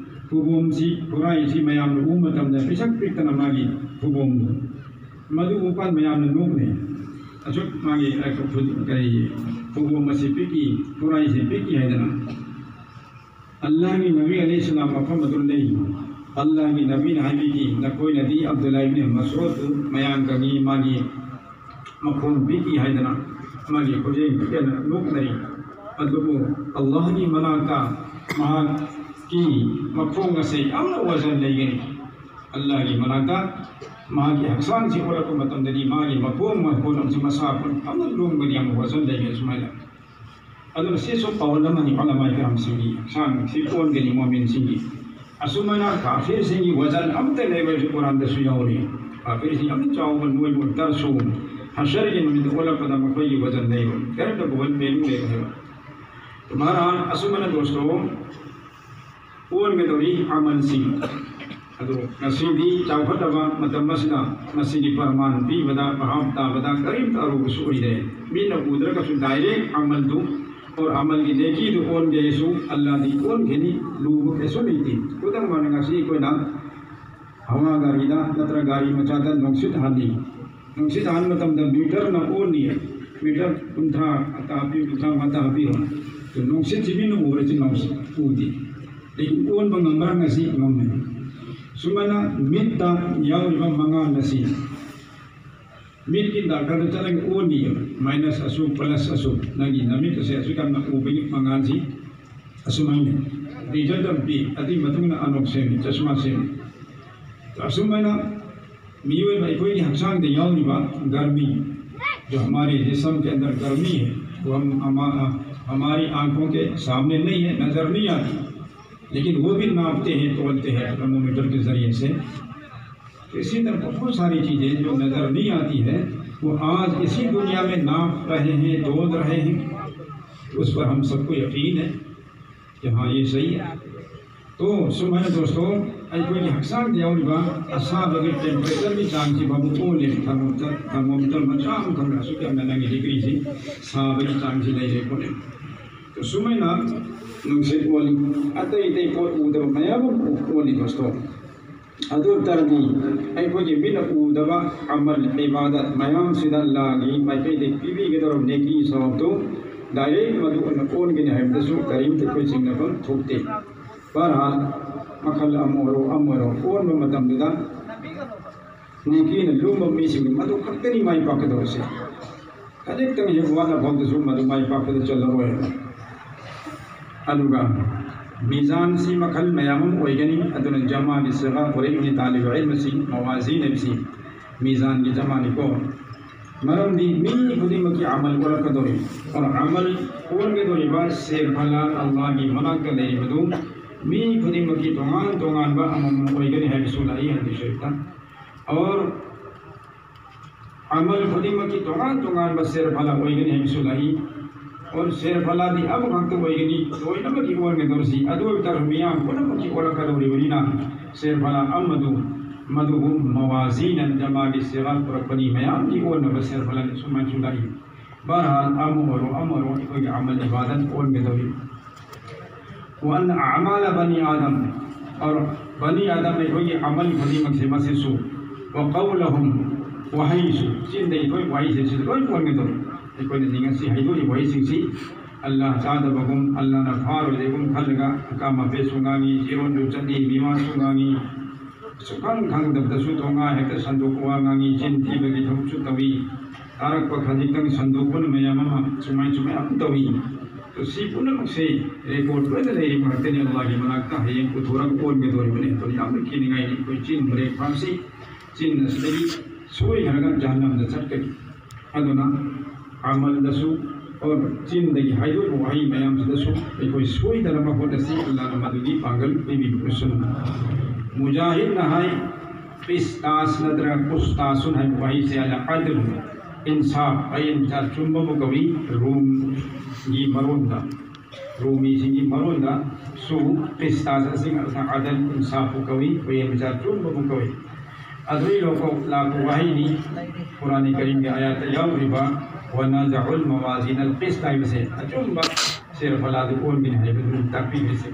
ꯈꯨꯕꯣꯝꯁꯤ, ꯈꯨꯔꯥꯏꯁꯤ ꯃꯌꯥꯝꯅ ꯎꯕ ꯃꯇꯝꯗ ꯄꯤꯁꯛ ꯄꯤꯛꯇꯅ ꯃꯥꯒꯤ ꯈꯨꯕꯣꯝꯗꯨ, ꯃꯗꯨ ꯎꯕ ꯀꯥꯟꯗ ꯃꯌꯥꯝꯅ ꯅꯣꯛꯅꯩ꯫ ꯑꯁꯨꯛ ꯃꯥꯒꯤ, ꯑ, ꯈꯨ-, ꯈꯨ-, ꯀꯔꯤ, ꯈꯨꯕꯣꯝ ꯑꯁꯤ ꯄꯤꯛꯏ, ꯈꯨꯔꯥꯏꯁꯤ ꯄꯤꯛꯏ ꯍꯥꯏꯗꯅ꯫ ꯑꯜꯂꯥꯍꯒꯤ ꯅꯕꯤ ꯑꯂꯩꯍꯤ ꯁꯂꯥꯝ ꯃꯐꯝ ꯑꯗꯨ ꯂꯩ꯫ ꯑꯜꯂꯥꯍꯒꯤ ꯅꯕꯤꯅ ꯍꯥꯏꯕꯤꯈꯤ, "ꯅꯈꯣꯏꯅꯗꯤ ꯑꯕꯗꯨꯜꯂꯥꯍ ꯏꯕꯅ ꯃꯁꯎꯗ ꯃꯌꯥꯡ ꯀꯪꯉꯤ, ꯃꯥꯒꯤ ꯃꯈꯣꯡ ꯄꯤꯛꯏ ꯍꯥꯏꯗꯅ ꯃꯥꯒꯤ ꯈꯨꯖꯦꯡ ꯄꯤꯛꯑꯦꯅ ꯅꯣꯛꯅꯔꯤ꯫ ꯑꯗꯨꯕꯨ ꯑꯜꯂꯥꯍꯒꯤ ꯃꯅꯥꯛꯇ ꯃꯍꯥꯛꯀꯤ ꯃꯈꯣꯡ ꯑꯁꯦ ꯌꯥꯝꯅ ꯋꯥꯖꯟ ꯂꯩꯒꯅꯤ꯫ ꯑꯜꯂꯥꯍꯒꯤ ꯃꯅꯥꯛꯇ ꯃꯥꯒꯤ ꯍꯛꯆꯥꯡꯁꯤ ꯑꯣꯜꯂꯛꯄ ꯃꯇꯝꯗꯗꯤ ꯃꯥꯒꯤ ꯃꯈꯣꯡ ꯃꯈꯣꯟ ꯑꯃꯁꯨꯡ ꯃꯁꯥ ꯄꯨꯝꯅꯃꯛ ꯂꯨꯝꯒꯅꯤ, ꯌꯥꯝꯅ ꯋꯥꯖꯟ ꯂꯩꯒꯅꯤ꯫ ꯁꯨꯃꯥꯏꯅ ꯑꯗꯨꯅ ꯁꯤꯁꯨ ꯄꯥꯎꯜ ꯑꯃꯅꯤ ꯎꯂꯃꯥꯏ ꯀꯔꯥꯝꯁꯤꯡꯒꯤ ꯍꯛꯆꯥꯡ ꯁꯤ ꯑꯣꯟꯒꯅꯤ ꯃꯣꯃꯤꯟꯁꯤꯡꯒꯤ꯫ ꯑꯁꯨꯃꯥꯏꯅ ꯀꯥꯐꯤꯔꯁꯤꯡꯒꯤ ꯋꯥꯖꯟ ꯑꯝꯇ ꯂꯩꯔꯣꯏꯁꯨ ꯀꯨꯔꯥꯟꯗꯁꯨ ꯌꯥꯎꯔꯤ꯫ ꯀꯥꯐꯤꯔꯁꯤꯡ ꯌꯥꯝꯅ ꯆꯥꯎꯕ ꯅꯣꯏꯕ ꯇꯔꯁꯨ ꯍꯁꯔꯒꯤ ꯅꯨꯃꯤꯠꯇ ꯑꯣꯜꯂꯛꯄꯗ ꯃꯈꯣꯏꯒꯤ ꯋꯥꯖꯟ ꯂꯩꯔꯣꯏ, ꯀꯔꯤꯝꯇ ꯚꯦꯂꯨ ꯂꯩꯔꯣꯏ ꯍꯥꯏꯕ꯫ ꯃꯍꯥꯔꯥꯟ ꯑꯁꯨꯃꯥꯏꯅ ꯗꯣꯁꯇꯣ ꯑꯣꯟꯒꯗꯧꯔꯤ ꯑꯃꯜꯁꯤꯡ꯫ ꯑꯗꯨ ꯉꯁꯤꯗꯤ ꯆꯥꯎꯈꯠꯂꯕ ꯃꯇꯝ ꯑꯁꯤꯗ ꯃꯁꯤꯒꯤ ꯄ꯭ꯔꯃꯥꯟ ꯄꯤꯕꯗ, ꯚꯥꯞ ꯇꯥꯕꯗ ꯀꯔꯤꯝꯇ ꯑꯔꯨꯕꯁꯨ ꯑꯣꯏꯗꯦ꯫ ꯃꯤꯅ ꯎꯗ꯭ꯔꯒꯁꯨ ꯗꯥꯏꯔꯦꯛ ꯑꯃꯜꯗꯨ ꯑꯣꯔ ꯑꯃꯜꯒꯤ ꯅꯦꯀꯤꯗꯨ ꯑꯣꯟꯒꯦꯁꯨ ꯑꯜꯂꯥꯗꯤ ꯑꯣꯟꯒꯅꯤ, ꯂꯨꯕ ꯀꯩꯁꯨ ꯂꯩꯇꯦ꯫ ꯈꯨꯗꯝ ꯑꯣꯏꯅ ꯉꯁꯤ ꯑꯩꯈꯣꯏꯅ ꯍꯋꯥ ꯒꯥꯔꯤꯗ ꯅꯠꯇ꯭ꯔꯒ ꯒꯥꯔꯤ ꯃꯆꯥꯗ ꯅꯨꯡꯁꯤꯠ ꯍꯥꯜꯂꯤ꯫ ꯅꯨꯡꯁꯤꯠ ꯍꯥꯟꯕ ꯃꯇꯝꯗ ꯃꯤꯇꯔꯅ ꯑꯣꯟꯅꯤ꯫ ꯃꯤꯇꯔ ꯀꯨꯟꯊ꯭ꯔꯥ ꯑꯇꯥ ꯍꯥꯞꯄꯤꯌꯨ, ꯀꯨꯟꯊ꯭ꯔꯥ ꯃꯉꯥ ꯑꯇꯥ ꯍꯥꯞꯄꯤꯌꯨ꯫ ꯑꯗꯨ ꯅꯨꯡꯁꯤꯠꯁꯤ ꯃꯤꯅ ꯎꯕ꯭ꯔꯥ? ꯁꯤ ꯅꯨꯡꯁꯤꯠ ꯎꯗꯦ꯫ ꯂꯦꯀꯤꯟ ꯑꯣꯟꯕ ꯉꯝꯕ꯭ꯔꯥ? ꯉꯁꯤ ꯉꯝꯃꯦ꯫ ꯁꯨꯃꯥꯏꯅ ꯃꯤꯠꯇ ꯌꯥꯎꯔꯤꯕ ꯃꯉꯥꯜ ꯑꯁꯤ ꯃꯤꯠꯀꯤ ꯗꯥꯛꯇꯔꯗ ꯆꯠꯂꯒ ꯑꯣꯟꯅꯤ꯫ ꯃꯥꯏꯅꯁ ꯑꯁꯨꯛ, ꯄ꯭ꯂꯁ ꯑꯁꯨꯛ, ꯅꯪꯒꯤ ꯅꯃꯤꯠ ꯑꯁꯦ ꯑꯁꯨꯛ ꯌꯥꯝꯅ ꯎꯕꯒꯤ ꯃꯉꯥꯜꯁꯤ ꯑꯁꯨꯃꯥꯏꯅ ꯔꯤꯖꯜꯠ ꯑꯃ ꯄꯤ꯫ ꯑꯗꯨꯒꯤ ꯃꯇꯨꯡ ꯏꯟꯅ ꯑꯅꯣꯛ ꯁꯦꯝꯃꯤ, ꯆꯁꯃꯥ ꯁꯦꯝꯃꯤ꯫ ꯑꯁꯨꯃꯥꯏꯅ ꯃꯤꯑꯣꯏꯕ ꯑꯩꯈꯣꯏꯒꯤ ꯍꯛꯆꯥꯡꯗ ꯌꯥꯎꯔꯤꯕ ꯒꯔꯃꯤ, जो हमारे जिस्म के अंदर गर्मी है, वो हम हमा-, हमारी आंखों के सामने नहीं है, नजर नहीं आती, लेकिन वो भी नापते हैं, तोलते हैं थर्मोमीटर के जरिए से। तो इसी तरह बहुत सारी चीजें जो नजर नहीं आती है, वो आज इसी दुनिया में नाप रहे हैं, तोल रहे हैं। उस पर हम सबको यकीन है कि हाँ, ये सही है। तो ꯁꯨꯃꯥꯏꯅ ꯗꯣꯁꯇꯣ, ꯑꯩꯈꯣꯏꯒꯤ ꯍꯛꯆꯥꯡꯗ ꯌꯥꯎꯔꯤꯕ ꯑꯁꯥꯕꯒꯤ ꯇꯦꯝꯄꯔꯦꯆꯔꯒꯤ ꯆꯥꯡꯁꯤ ꯐꯥꯎꯕ ꯑꯣꯜꯂꯦ꯫ ꯊꯔꯃꯣꯃꯤꯇꯔ, ꯊꯔꯃꯣꯃꯤꯇꯔ ꯃꯆꯥ ꯑꯃꯈꯛꯅ ꯑꯁꯨꯛ ꯌꯥꯝꯅ ꯅꯪꯒꯤ ꯗꯤꯒ꯭ꯔꯤꯁꯤ ꯁꯥꯕꯒꯤ ꯆꯥꯡꯁꯤ ꯂꯩꯔꯦ ꯈꯣꯠꯂꯦ꯫ ꯁꯨꯃꯥꯏꯅ ꯅꯨꯡꯁꯤꯠ ꯑꯣꯜꯂꯤ, ꯑꯇꯩ ꯑꯇꯩ ꯄꯣꯠ ꯎꯗꯕ ꯃꯌꯥꯝ ꯑꯃ ꯑꯣꯜꯂꯤ ꯗꯣꯁꯇꯣ꯫ ꯑꯗꯨ ꯑꯣꯏꯇꯥꯔꯗꯤ ꯑꯩꯈꯣꯏꯒꯤ ꯃꯤꯠꯅ ꯎꯗꯕ ꯑꯃꯜ ꯏꯕꯥꯗꯠ ꯃꯌꯥꯝꯁꯤꯗ ꯑꯜꯂꯥꯍꯒꯤ ꯃꯥꯏꯀꯩꯗꯒꯤ ꯄꯤꯕꯤꯒꯗꯧꯔꯕ ꯅꯦꯀꯤ ꯁꯋꯥꯕꯇꯨ ꯗꯥꯏꯔꯦꯛ ꯃꯗꯨ ꯑꯣꯏꯅ ꯑꯣꯟꯒꯅꯤ ꯍꯥꯏꯕꯗꯁꯨ ꯀꯔꯤꯝꯇ ꯑꯩꯈꯣꯏ ꯆꯤꯡꯅꯐꯝ ꯊꯣꯛꯇꯦ꯫ ꯕꯍꯔꯍꯥꯜ, ꯃꯈꯜ ꯑꯃ ꯑꯣꯏꯔꯣ ꯑꯃ ꯑꯣꯏꯔꯣ ꯑꯣꯟꯕ ꯃꯇꯝꯗꯨꯗ ꯅꯦꯀꯤꯅ ꯂꯨꯝꯕ ꯃꯤꯁꯤꯡꯗꯤ ꯃꯗꯨ ꯈꯛꯇꯅꯤ ꯃꯥꯏ ꯄꯥꯛꯀꯗꯧꯔꯤꯁꯦ꯫ ꯈꯖꯤꯛꯇꯪ ꯍꯦꯛ ꯋꯥꯠꯅ ꯐꯥꯎꯗꯁꯨ ꯃꯗꯨ ꯃꯥꯏ ꯄꯥꯛꯄꯗ ꯆꯜꯂꯔꯣꯏ꯫ ꯑꯗꯨꯒ ꯃꯤꯖꯥꯟꯁꯤ ꯃꯈꯜ ꯃꯌꯥꯝ ꯑꯃ ꯑꯣꯏꯒꯅꯤ꯫ ꯑꯗꯨꯅ ꯖꯃꯥꯒꯤ ꯁꯤꯒꯥ ꯄꯨꯔꯛꯏꯕꯅꯤ ꯇꯥꯂꯤꯕ ꯏꯜꯃꯁꯤ, ꯃꯋꯥꯖꯤꯟ ꯍꯥꯏꯕꯁꯤ ꯃꯤꯖꯥꯟꯒꯤ ꯖꯃꯥꯅꯤꯀꯣ꯫ ꯃꯔꯝꯗꯤ ꯃꯤ ꯈꯨꯗꯤꯡꯃꯛꯀꯤ ꯑꯃꯜ ꯑꯣꯜꯂꯛꯀꯗꯧꯔꯤ꯫ ꯑꯣꯔ ꯑꯃꯜ ꯑꯣꯟꯒꯗꯧꯔꯤꯕ ꯁꯦꯔꯐꯂꯥ ꯑꯜꯂꯥꯍꯒꯤ ꯃꯅꯥꯛꯇ ꯂꯩꯔꯤꯕꯗꯨ ꯃꯤ ꯈꯨꯗꯤꯡꯃꯛꯀꯤ ꯇꯣꯉꯥꯟ ꯇꯣꯉꯥꯟꯕ ꯑꯃꯃꯝ ꯑꯣꯏꯒꯅꯤ ꯍꯥꯏꯕꯁꯨ ꯂꯥꯛꯏ ꯍꯥꯏꯕꯗꯨꯁꯨ ꯍꯦꯛꯇ꯫ ꯑꯣꯔ ꯑꯃꯜ ꯈꯨꯗꯤꯡꯃꯛꯀꯤ ꯇꯣꯉꯥꯟ ꯇꯣꯉꯥꯟꯕ ꯁꯦꯔꯐꯂꯥ ꯑꯣꯏꯒꯅꯤ ꯍꯥꯏꯕꯁꯨ ꯂꯥꯛꯏ꯫ ꯑꯣꯔ ꯁꯦꯔꯐꯂꯥꯗꯤ ꯑꯃꯈꯛꯇ ꯑꯣꯏꯒꯅꯤ, ꯂꯣꯏꯅꯃꯛꯀꯤ ꯑꯣꯟꯒꯗꯧꯔꯤꯁꯤ꯫ ꯑꯗꯨ ꯑꯣꯏꯕ ꯇꯥꯔꯁꯨ ꯃꯤꯌꯥꯝ ꯄꯨꯝꯅꯃꯛꯀꯤ ꯑꯣꯜꯂꯛꯀꯗꯧꯔꯤꯕꯅꯤꯅ ꯁꯦꯔꯐꯂꯥ ꯑꯃꯗꯨ ꯃꯗꯨꯕꯨ ꯃꯋꯥꯖꯤꯟ ꯖꯃꯥꯒꯤ ꯁꯤꯒꯥ ꯄꯨꯔꯛꯄꯅꯤ, ꯃꯌꯥꯝꯒꯤ ꯑꯣꯟꯅꯕ ꯁꯦꯔꯐꯂꯥ ꯁꯨꯃꯥꯏꯅꯁꯨ ꯂꯥꯛꯏ꯫ ꯕꯍꯔꯍꯥꯜ, ꯑꯃ ꯑꯣꯏꯔꯣ ꯑꯃ ꯑꯣꯏꯔꯣ ꯑꯩꯈꯣꯏꯒꯤ ꯑꯃꯜ ꯏꯕꯥꯗꯠ ꯑꯣꯟꯒꯗꯧꯔꯤ꯫ وأن أعمال بني آدم، ꯑꯣꯔ ꯕꯅꯤ ꯑꯥꯗꯝ ꯑꯩꯈꯣꯏꯒꯤ ꯑꯃꯜ ꯈꯨꯗꯤꯡꯃꯛꯁꯦ ꯃꯁꯤꯁꯨ, وقولهم، ꯋꯥꯍꯩꯁꯨ, ꯆꯤꯟꯗ ꯑꯩꯈꯣꯏ ꯋꯥꯍꯩꯁꯦ ꯁꯤꯗ ꯂꯣꯏ ꯑꯣꯟꯒꯗꯧꯔꯤ꯫ ꯑꯩꯈꯣꯏꯅ ꯉꯁꯤ ꯍꯥꯏꯗꯣꯛꯏꯕ ꯋꯥꯍꯩꯁꯤꯡꯁꯤ ꯑꯜꯂꯥꯍ ꯆꯥꯗꯕꯒꯨꯝ, ꯑꯜꯂꯥꯍꯅ ꯐꯥꯔꯣꯏꯗꯕꯒꯨꯝ ꯈꯜꯂꯒ ꯑꯀꯥ ꯃꯄꯦꯠꯁꯨ ꯉꯥꯡꯉꯤ, ꯆꯤꯔꯣꯟꯁꯨ ꯆꯠꯂꯤ, ꯃꯤꯋꯥꯁꯨ ꯉꯥꯡꯉꯤ, ꯁꯨꯈꯪ ꯈꯪꯗꯕꯗꯁꯨ ꯊꯣꯡꯉꯥ ꯍꯦꯛꯇ ꯁꯟꯗꯣꯛꯄ ꯋꯥ ꯉꯥꯡꯉꯤ, ꯆꯤꯟ ꯊꯤꯕꯒꯤ ꯊꯕꯛꯁꯨ ꯇꯧꯏ, ꯇꯥꯔꯛꯄ ꯈꯖꯤꯛꯇꯪ ꯁꯟꯗꯣꯛꯄꯅ ꯃꯌꯥꯝ ꯑꯃ, ꯁꯨꯃꯥꯏ ꯁꯨꯃꯥꯏ ꯌꯥꯝ ꯇꯧꯏ꯫ ꯑꯗꯣ ꯁꯤ ꯄꯨꯝꯅꯃꯛꯁꯦ ꯔꯦꯀꯣꯔꯗ ꯂꯣꯏꯅ ꯂꯩꯔꯤꯕ ꯉꯥꯛꯇꯅꯤ, ꯑꯜꯂꯥꯍꯒꯤ ꯃꯅꯥꯛꯇ ꯍꯌꯦꯡ ꯄꯨꯊꯣꯔꯒ ꯑꯣꯟꯒꯗꯧꯔꯤꯕꯅꯤ꯫ ꯑꯗꯨꯅ ꯌꯥꯝꯅ ꯀꯤꯅꯤꯡꯉꯥꯏꯅꯤ꯫ ꯑꯩꯈꯣꯏ ꯆꯤꯟ ꯕ꯭ꯔꯦꯛ ꯐꯥꯁꯤ, ꯆꯤꯟ ꯑꯁꯤꯗꯒꯤ ꯁꯣꯏꯈ꯭ꯔꯒ ꯖꯍꯟꯅꯝꯗ ꯆꯠꯀꯅꯤ꯫ ꯑꯗꯨꯅ ꯑꯃꯜꯗꯁꯨ, ꯑꯣꯔ ꯆꯤꯟꯗꯒꯤ ꯍꯥꯏꯗꯣꯛꯄ ꯋꯥꯍꯩ ꯃꯌꯥꯝꯁꯤꯗꯁꯨ ꯑꯩꯈꯣꯏ ꯁꯣꯏꯗꯅꯕ ꯍꯣꯠꯅꯁꯤ, ꯑꯜꯂꯥꯍꯅ ꯃꯗꯨꯒꯤ ꯄꯥꯡꯒꯜ ꯄꯤꯕꯤꯕ ꯑꯣꯏꯁꯅꯨ꯫ ꯃꯨꯖꯥꯍꯤꯗꯅ ꯍꯥꯏ, ꯄꯤꯁꯇꯥꯁ ꯅꯠꯇ꯭ꯔꯒ ꯄꯨꯁꯇꯥꯁꯨꯟ ꯍꯥꯏꯕ ꯋꯥꯍꯩꯁꯦ ꯑꯜ ꯑꯗꯜ, ꯏꯟꯁꯥꯐ, ꯑꯌꯦꯟ ꯃꯆꯥ ꯆꯨꯝꯕꯕꯨ ꯀꯧꯏ꯫ ꯔꯨꯝꯒꯤ ꯃꯔꯣꯟꯗ, ꯔꯨꯃꯤꯁꯤꯡꯒꯤ ꯃꯔꯣꯟꯗꯁꯨ ꯄꯤꯁꯇꯥꯁ ꯑꯁꯤ ꯑꯗꯜ, ꯏꯟꯁꯥꯐꯄꯨ ꯀꯧꯏ, ꯑꯌꯦꯟ ꯃꯆꯥ ꯆꯨꯝꯕꯕꯨ ꯀꯧꯏ꯫ ꯑꯗꯨꯒꯤ ꯂꯣꯀꯣꯛ ꯂꯥꯛꯄ ꯋꯥꯍꯩꯅꯤ ꯀꯨꯔꯥꯟ ꯀꯔꯤꯝꯒꯤ ꯑꯥꯌꯥꯠꯇ ꯌꯥꯎꯔꯤꯕ ونضع الموازين القسط ꯍꯥꯏꯕꯁꯦ, ꯑꯆꯨꯝꯕ ꯁꯦꯔꯐꯂꯥꯗꯨ ꯑꯣꯟꯒꯅꯤ ꯍꯥꯏꯕꯗꯨ ꯇꯥꯛꯄꯤꯔꯤꯁꯦ꯫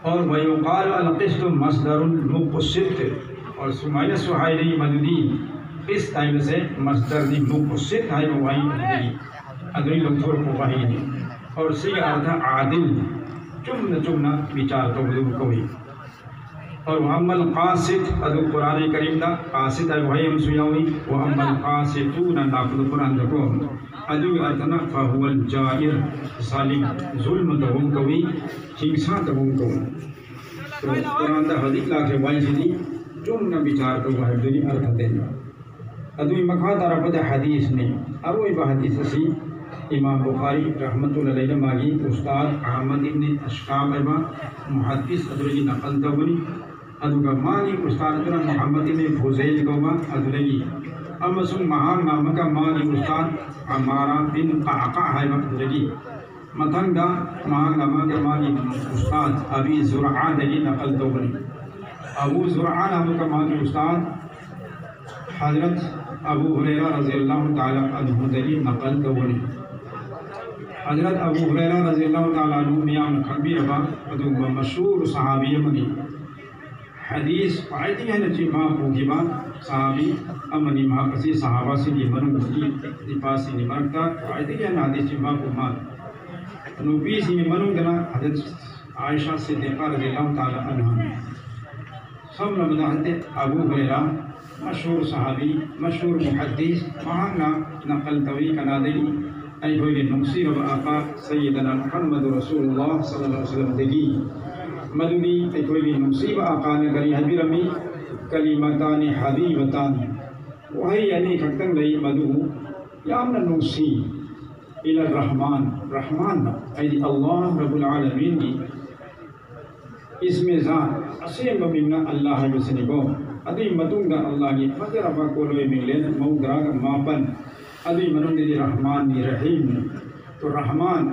ꯑꯣꯔ ويقال القسط مصدر مقسط, ꯑꯣꯔ ꯁꯨꯃꯥꯏꯅꯁꯨ ꯍꯥꯏꯅꯩ ꯃꯗꯨꯗꯤ ꯀꯤꯁ ꯍꯥꯏꯕꯁꯦ ꯃꯁꯗꯔꯅꯤ, ꯃꯨꯛꯁꯤꯠ ꯍꯥꯏꯕ ꯋꯥꯍꯩ ꯑꯗꯨꯗꯒꯤ, ꯑꯗꯨꯗꯒꯤ ꯂꯧꯊꯣꯔꯛꯄ ꯋꯥꯍꯩꯅꯤ꯫ ꯑꯣꯔ ꯁꯤꯒꯤ ꯑꯔꯊ ꯑꯥꯗꯤꯜ, ꯆꯨꯝꯅ ꯆꯨꯝꯅ ꯕꯤꯆꯥꯔ ꯇꯧꯕꯗꯨꯕꯨ ꯀꯧꯏ꯫ ꯑꯗꯨ ꯑꯃꯜ ꯀꯥꯁꯤꯠ, ꯑꯗꯨ ꯀꯨꯔꯥꯟ ꯀꯔꯤꯝꯗ ꯀꯥꯁꯤꯠ ꯍꯥꯏꯕ ꯋꯥꯍꯩ ꯑꯃꯁꯨ ꯌꯥꯎꯏ꯫ ꯋꯥ ꯑꯃꯜ ꯀꯥꯁꯤꯇꯨꯅ ꯂꯥꯛꯄꯗ ꯀꯨꯔꯥꯟꯗꯀꯣ, ꯑꯗꯨꯒꯤ ꯑꯔꯊꯅ ꯐꯍꯨꯋꯜ ꯖꯥꯏꯔ, ꯖꯥꯂꯤꯝ, ꯖꯨꯜꯃ ꯇꯧꯕ ꯑꯃ ꯀꯧꯏ, ꯍꯤꯡꯁꯥ ꯇꯧꯕ ꯑꯃ ꯀꯧꯏ꯫ ꯑꯗꯣ ꯀꯨꯔꯥꯟꯗ ꯍꯧꯖꯤꯛ ꯂꯥꯛꯈ꯭ꯔꯤꯕ ꯋꯥꯍꯩꯁꯤꯗꯤ ꯆꯨꯝꯅ ꯕꯤꯆꯥꯔ ꯇꯧꯕ ꯍꯥꯏꯕꯗꯨꯒꯤ ꯑꯔꯊ ꯂꯩ꯫ ꯑꯗꯨꯒꯤ ꯃꯈꯥ ꯇꯥꯔꯛꯄꯗ ꯍꯗꯤꯁꯅꯤ꯫ ꯑꯔꯣꯏꯕ ꯍꯗꯤꯁ ꯑꯁꯤ ꯏꯃꯥꯝ ꯕꯨꯈꯥꯔꯤ ꯔꯍꯃꯇꯨꯜꯂꯥꯍꯤ ꯑꯂꯩꯍꯤ ꯃꯥꯒꯤ ꯎꯁꯇꯥꯗ ꯑꯍꯃꯗ ꯏꯕꯅꯤ ꯑꯁꯀꯥꯝ ꯍꯥꯏꯕ ꯃꯨꯍꯗꯤꯁ ꯑꯗꯨꯗꯒꯤ ꯅꯀꯜ ꯇꯧꯕꯅꯤ꯫ ꯑꯗꯨꯒ ꯃꯥꯒꯤ ꯎꯁꯇꯥꯗ ꯑꯗꯨꯅ ꯃꯨꯍꯝꯃꯗ ꯏꯕꯅꯤ ꯐꯨꯖꯩꯜ ꯀꯧꯕ ꯑꯗꯨꯗꯒꯤ, ꯑꯃꯁꯨꯡ ꯃꯍꯥꯛꯅ ꯑꯃꯨꯛꯀ ꯃꯥꯒꯤ ꯎꯁꯇꯥꯗ ꯑꯃꯥꯔꯥ ꯕꯤꯟ ꯀꯥꯀꯥ ꯍꯥꯏꯕ ꯑꯗꯨꯗꯒꯤ, ꯃꯊꯪꯗ ꯃꯍꯥꯛꯅ ꯑꯃꯨꯛꯀ ꯃꯥꯒꯤ ꯎꯁꯇꯥꯗ ꯑꯕꯤ ꯖꯨꯔꯑꯥꯗꯒꯤ ꯅꯀꯜ ꯇꯧꯕꯅꯤ꯫ ꯑꯕꯨ ꯖꯨꯔꯑꯥꯅ ꯑꯃꯨꯛꯀ ꯃꯥꯒꯤ ꯎꯁꯇꯥꯗ ꯍꯖꯔꯠ ꯑꯕꯨ ꯍꯨꯔꯩꯔꯥ ꯔꯖꯤꯌꯜꯂꯥꯍꯨ ꯇꯥꯂꯥ ꯑꯟꯍꯨꯗꯒꯤ ꯅꯀꯜ ꯇꯧꯕꯅꯤ꯫ ꯍꯖꯔꯠ ꯑꯕꯨ ꯍꯨꯔꯩꯔꯥ ꯔꯖꯤꯌꯜꯂꯥꯍꯨ ꯇꯥꯂꯥ ꯑꯟꯍꯨ ꯃꯤꯌꯥꯝꯅ ꯈꯪꯕꯤꯔꯕ ꯑꯗꯨꯒꯨꯝꯕ ꯃꯁꯍꯨꯔ ꯁꯍꯥꯕꯤ ꯑꯃꯅꯤ꯫ ꯍꯗꯤꯁ ꯈ꯭ꯋꯥꯏꯗꯒꯤ ꯍꯦꯟꯅ ꯆꯤꯟꯐꯥ ꯄꯨꯈꯤꯕ ꯁꯍꯥꯕꯤ ꯑꯃꯅꯤ꯫ ꯃꯍꯥꯛ ꯑꯁꯤ ꯁꯍꯥꯕꯥꯁꯤꯡꯒꯤ ꯃꯅꯨꯡꯗꯒꯤ, ꯅꯨꯄꯥꯁꯤꯡꯒꯤ ꯃꯔꯛꯇ ꯈ꯭ꯋꯥꯏꯗꯒꯤ ꯍꯦꯟꯅ ꯍꯗꯤꯁ ꯆꯤꯟꯐꯥ ꯄꯨ ꯃꯥꯜꯂꯤ꯫ ꯅꯨꯄꯤꯁꯤꯡꯒꯤ ꯃꯅꯨꯡꯗꯅ ꯍꯖꯔꯠ ꯑꯥꯏꯁꯥ ꯁꯤꯗꯤꯀꯥ ꯔꯖꯤꯌꯜꯂꯥꯍꯨ ꯇꯥꯂꯥ ꯑꯟꯍꯥ꯫ ꯁꯝꯂꯕꯗ ꯍꯖꯔꯠ ꯑꯕꯨ ꯍꯨꯔꯩꯔꯥ, ꯃꯁꯍꯨꯔ ꯁꯍꯥꯕꯤ, ꯃꯁꯍꯨꯔ ꯃꯨꯍꯗꯤꯁ, ꯃꯍꯥꯛꯅ ꯅꯀꯜ ꯇꯧꯏ꯫ ꯀꯅꯥꯗꯒꯤ? ꯑꯩꯈꯣꯏꯒꯤ ꯅꯨꯡꯁꯤꯔꯕ ꯑꯥꯀꯥ ꯁꯩꯌꯤꯗꯅꯥ ꯃꯨꯍꯝꯃꯗꯨ ꯔꯁꯨꯂꯨꯜꯂꯥꯍ ꯁꯜꯂꯜꯂꯥꯍꯨ ꯑꯂꯩꯍꯤ ꯋꯁꯜꯂꯝꯗꯒꯤ꯫ ꯃꯗꯨꯗꯤ ꯑꯩꯈꯣꯏꯒꯤ ꯅꯨꯡꯁꯤꯕ ꯑꯥꯀꯥꯅ ꯀꯔꯤ ꯍꯥꯏꯕꯤꯔꯝꯃꯤ? "ꯀꯂꯤꯃꯥꯇꯥꯅꯤ ꯍꯕꯤꯕꯇꯥꯅꯤ", ꯋꯥꯍꯩ ꯑꯅꯤ ꯈꯛꯇꯪ ꯂꯩ, ꯃꯗꯨꯕꯨ ꯌꯥꯝꯅ ꯅꯨꯡꯁꯤ꯫ "ꯏꯂꯥ ꯔꯍꯃꯥꯟ", ꯔꯍꯃꯥꯟꯗ, ꯍꯥꯏꯗꯤ ꯑꯜꯂꯥꯍ ꯔꯕꯨꯜ ꯑꯥꯂꯃꯤꯟꯒꯤ ꯏꯁꯃꯦ ꯖꯥꯠ, ꯑꯁꯦꯡꯕ ꯃꯤꯡꯅ ꯑꯜꯂꯥꯍ ꯍꯥꯏꯕꯁꯤꯅꯤꯀꯣ꯫ ꯑꯗꯨꯒꯤ ꯃꯇꯨꯡꯗ ꯑꯜꯂꯥꯍꯒꯤ ꯐꯖꯔꯕ ꯀꯣꯂꯣꯏ ꯃꯤꯡꯂꯦꯟ ꯃꯧꯗ꯭ꯔꯥꯒ ꯃꯥꯄꯟ, ꯑꯗꯨꯒꯤ ꯃꯅꯨꯡꯗꯒꯤ ꯔꯍꯃꯥꯟꯅꯤ ꯔꯍꯤꯝꯅꯤ꯫ ꯇꯣ ꯔꯍꯃꯥꯟ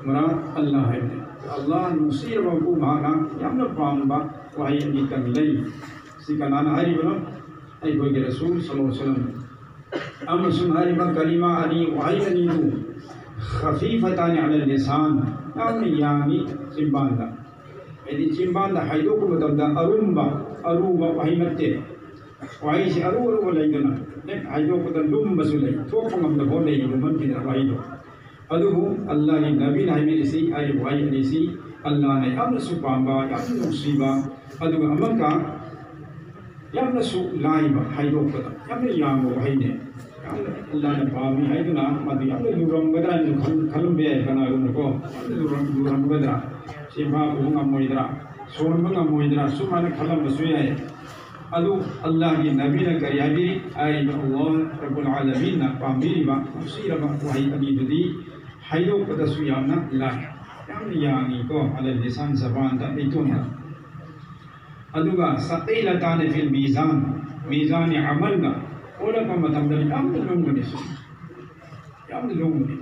ꯃꯔꯥ ꯑꯜꯂꯥꯍ ꯍꯥꯏꯕꯅꯤ꯫ ꯑꯜꯂꯥꯍ ꯅꯨꯡꯁꯤꯔꯕ ꯃꯄꯨ ꯃꯍꯥꯛꯅ ꯌꯥꯝꯅ ꯄꯥꯝꯕ ꯋꯥꯍꯩ ꯑꯅꯤꯇꯪ ꯂꯩ꯫ ꯁꯤ ꯀꯅꯥꯅ ꯍꯥꯏꯔꯤꯕꯅꯣ? ꯑꯩꯈꯣꯏꯒꯤ ꯔꯁꯨꯜ ꯁꯜꯂꯜꯂꯥꯍꯨ ꯑꯂꯩꯍꯤ ꯋꯁꯜꯂꯝ꯫ ꯑꯃꯁꯨꯡ ꯍꯥꯏꯔꯤꯕ ꯀꯂꯤꯃꯥ ꯑꯅꯤ, ꯋꯥꯍꯩ ꯑꯅꯤꯗꯨ, "ꯈꯐꯤꯐꯇꯥꯅꯤ ꯑꯂꯜ ꯂꯤꯁꯥꯟ", ꯌꯥꯝꯅ ꯌꯥꯡꯏ ꯆꯤꯟꯕꯥꯟꯗ꯫ ꯍꯥꯏꯗꯤ ꯆꯤꯟꯕꯥꯟꯗ ꯍꯥꯏꯗꯣꯛꯄ ꯃꯇꯝꯗ ꯑꯔꯨꯝꯕ, ꯑꯔꯨꯕ ꯋꯥꯍꯩ ꯅꯠꯇꯦ꯫ ꯋꯥꯍꯩꯁꯤ ꯑꯔꯨ ꯑꯔꯨꯕ ꯂꯩꯗꯅ, ꯍꯦꯛ ꯍꯥꯏꯗꯣꯛꯄꯗ ꯂꯨꯝꯕꯁꯨ ꯂꯩ, ꯊꯣꯛꯄ ꯉꯝꯗꯕ ꯐꯥꯎ ꯂꯩ, ꯂꯨꯝꯃꯟꯈꯤꯗꯅ ꯋꯥꯍꯩꯗꯣ꯫ ꯑꯗꯨꯕꯨ ꯑꯜꯂꯥꯍꯒꯤ ꯅꯕꯤꯅ ꯍꯥꯏꯕꯤꯔꯤꯁꯤ, ꯍꯥꯏꯔꯤꯕ ꯋꯥꯍꯩ ꯑꯅꯤꯁꯤ ꯑꯜꯂꯥꯅ ꯌꯥꯝꯅꯁꯨ ꯄꯥꯝꯕ, ꯌꯥꯝꯅ ꯅꯨꯡꯁꯤꯕ, ꯑꯗꯨꯒ ꯑꯃꯒ ꯌꯥꯝꯅꯁꯨ ꯂꯥꯏꯕ ꯍꯥꯏꯗꯣꯛꯄꯗ ꯌꯥꯝꯅ ꯌꯥꯡꯕ ꯋꯥꯍꯩꯅꯦ꯫ ꯌꯥꯝꯅ ꯑꯜꯂꯥꯅ ꯄꯥꯝꯃꯤ ꯍꯥꯏꯗꯨꯅ ꯃꯗꯨ ꯌꯥꯝꯅ ꯂꯨꯔꯝꯒꯗ꯭ꯔꯥ ꯍꯥꯏꯅ ꯈꯜ-, ꯈꯜꯂꯝꯕ ꯌꯥꯏ꯫ ꯀꯅꯥꯒꯨꯝꯕꯀꯣ, ꯌꯥꯝꯅ ꯂꯨꯔꯝ-, ꯂꯨꯔꯝꯒꯗ꯭ꯔꯥ, ꯁꯤ ꯃꯥ ꯄꯨꯕ ꯉꯝꯃꯣꯏꯗ꯭ꯔꯥ, ꯁꯣꯟꯕ ꯉꯝꯃꯣꯏꯗ꯭ꯔꯥ, ꯁꯨꯃꯥꯏꯅ ꯈꯜꯂꯝꯕꯁꯨ ꯌꯥꯏ꯫ ꯑꯗꯨ ꯑꯜꯂꯥꯍꯒꯤ ꯅꯕꯤꯅ ꯀꯔꯤ ꯍꯥꯏꯕꯤꯔꯤ? ꯍꯥꯏꯔꯤꯕ ꯑꯜꯂꯥꯍ ꯔꯕꯨꯜ ꯑꯥꯂꯃꯤꯟꯅ ꯄꯥꯝꯕꯤꯔꯤꯕ, ꯅꯨꯡꯁꯤꯔꯕ ꯋꯥꯍꯩ ꯑꯅꯤꯗꯨꯗꯤ ꯍꯥꯏꯗꯣꯛꯄꯗꯁꯨ ꯌꯥꯝꯅ ꯂꯥꯏ, ꯌꯥꯝꯅ ꯌꯥꯡꯉꯤꯀꯣ, ꯑꯂ ꯂꯤꯁꯥꯟ ꯖꯕꯥꯟꯗ, ꯂꯩꯇꯣꯟꯗ꯫ ꯑꯗꯨꯒ ꯁꯀꯤꯂꯇꯥꯅꯤ ꯐꯤꯜ ꯃꯤꯖꯥꯟ, ꯃꯤꯖꯥꯟꯒꯤ ꯑꯃꯜꯒ ꯑꯣꯜꯂꯛꯄ ꯃꯇꯝꯗ ꯌꯥꯝꯅ ꯂꯨꯝꯒꯅꯤ, ꯌꯥꯝꯅ ꯂꯨꯝꯒꯅꯤ꯫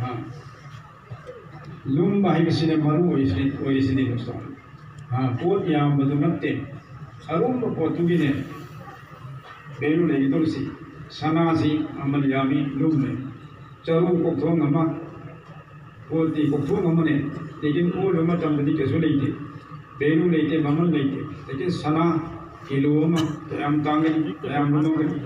ꯑꯥ꯫ ꯂꯨꯝꯕ ꯍꯥꯏꯕꯁꯤꯅ ꯃꯔꯨ ꯑꯣꯏꯔꯤꯁꯤ-, ꯑꯣꯏꯔꯤꯁꯤꯅꯤ ꯗꯣꯁꯇꯣ꯫ ꯑꯥ, ꯄꯣꯠ ꯌꯥꯝꯕꯗꯨ ꯅꯠꯇꯦ, ꯑꯔꯨꯝꯕ ꯄꯣꯠꯇꯨꯒꯤꯅꯦ ꯚꯦꯂꯨ ꯂꯩꯒꯗꯧꯔꯤꯁꯤ꯫ ꯁꯅꯥꯁꯤ ꯃꯃꯜ ꯌꯥꯝꯃꯤ, ꯂꯨꯝꯃꯤ꯫ ꯆꯔꯨ ꯀꯣꯛꯊꯣꯡ ꯑꯃ, ꯄꯣꯠꯇꯤ ꯀꯣꯛꯊꯣꯡ ꯑꯃꯅꯦ, ꯂꯦꯀꯤꯟ ꯑꯣꯟꯕ ꯃꯇꯝꯗꯗꯤ ꯀꯩꯁꯨ ꯂꯩꯇꯦ, ꯚꯦꯂꯨ ꯂꯩꯇꯦ, ꯃꯃꯜ ꯂꯩꯇꯦ꯫ ꯂꯦꯀꯤꯟ ꯁꯅꯥ ꯀꯤꯂꯣ ꯑꯃ ꯀꯌꯥꯝ ꯇꯥꯡꯒꯅꯤ, ꯀꯌꯥꯝ ꯂꯨꯝꯃꯝꯒꯅꯤ?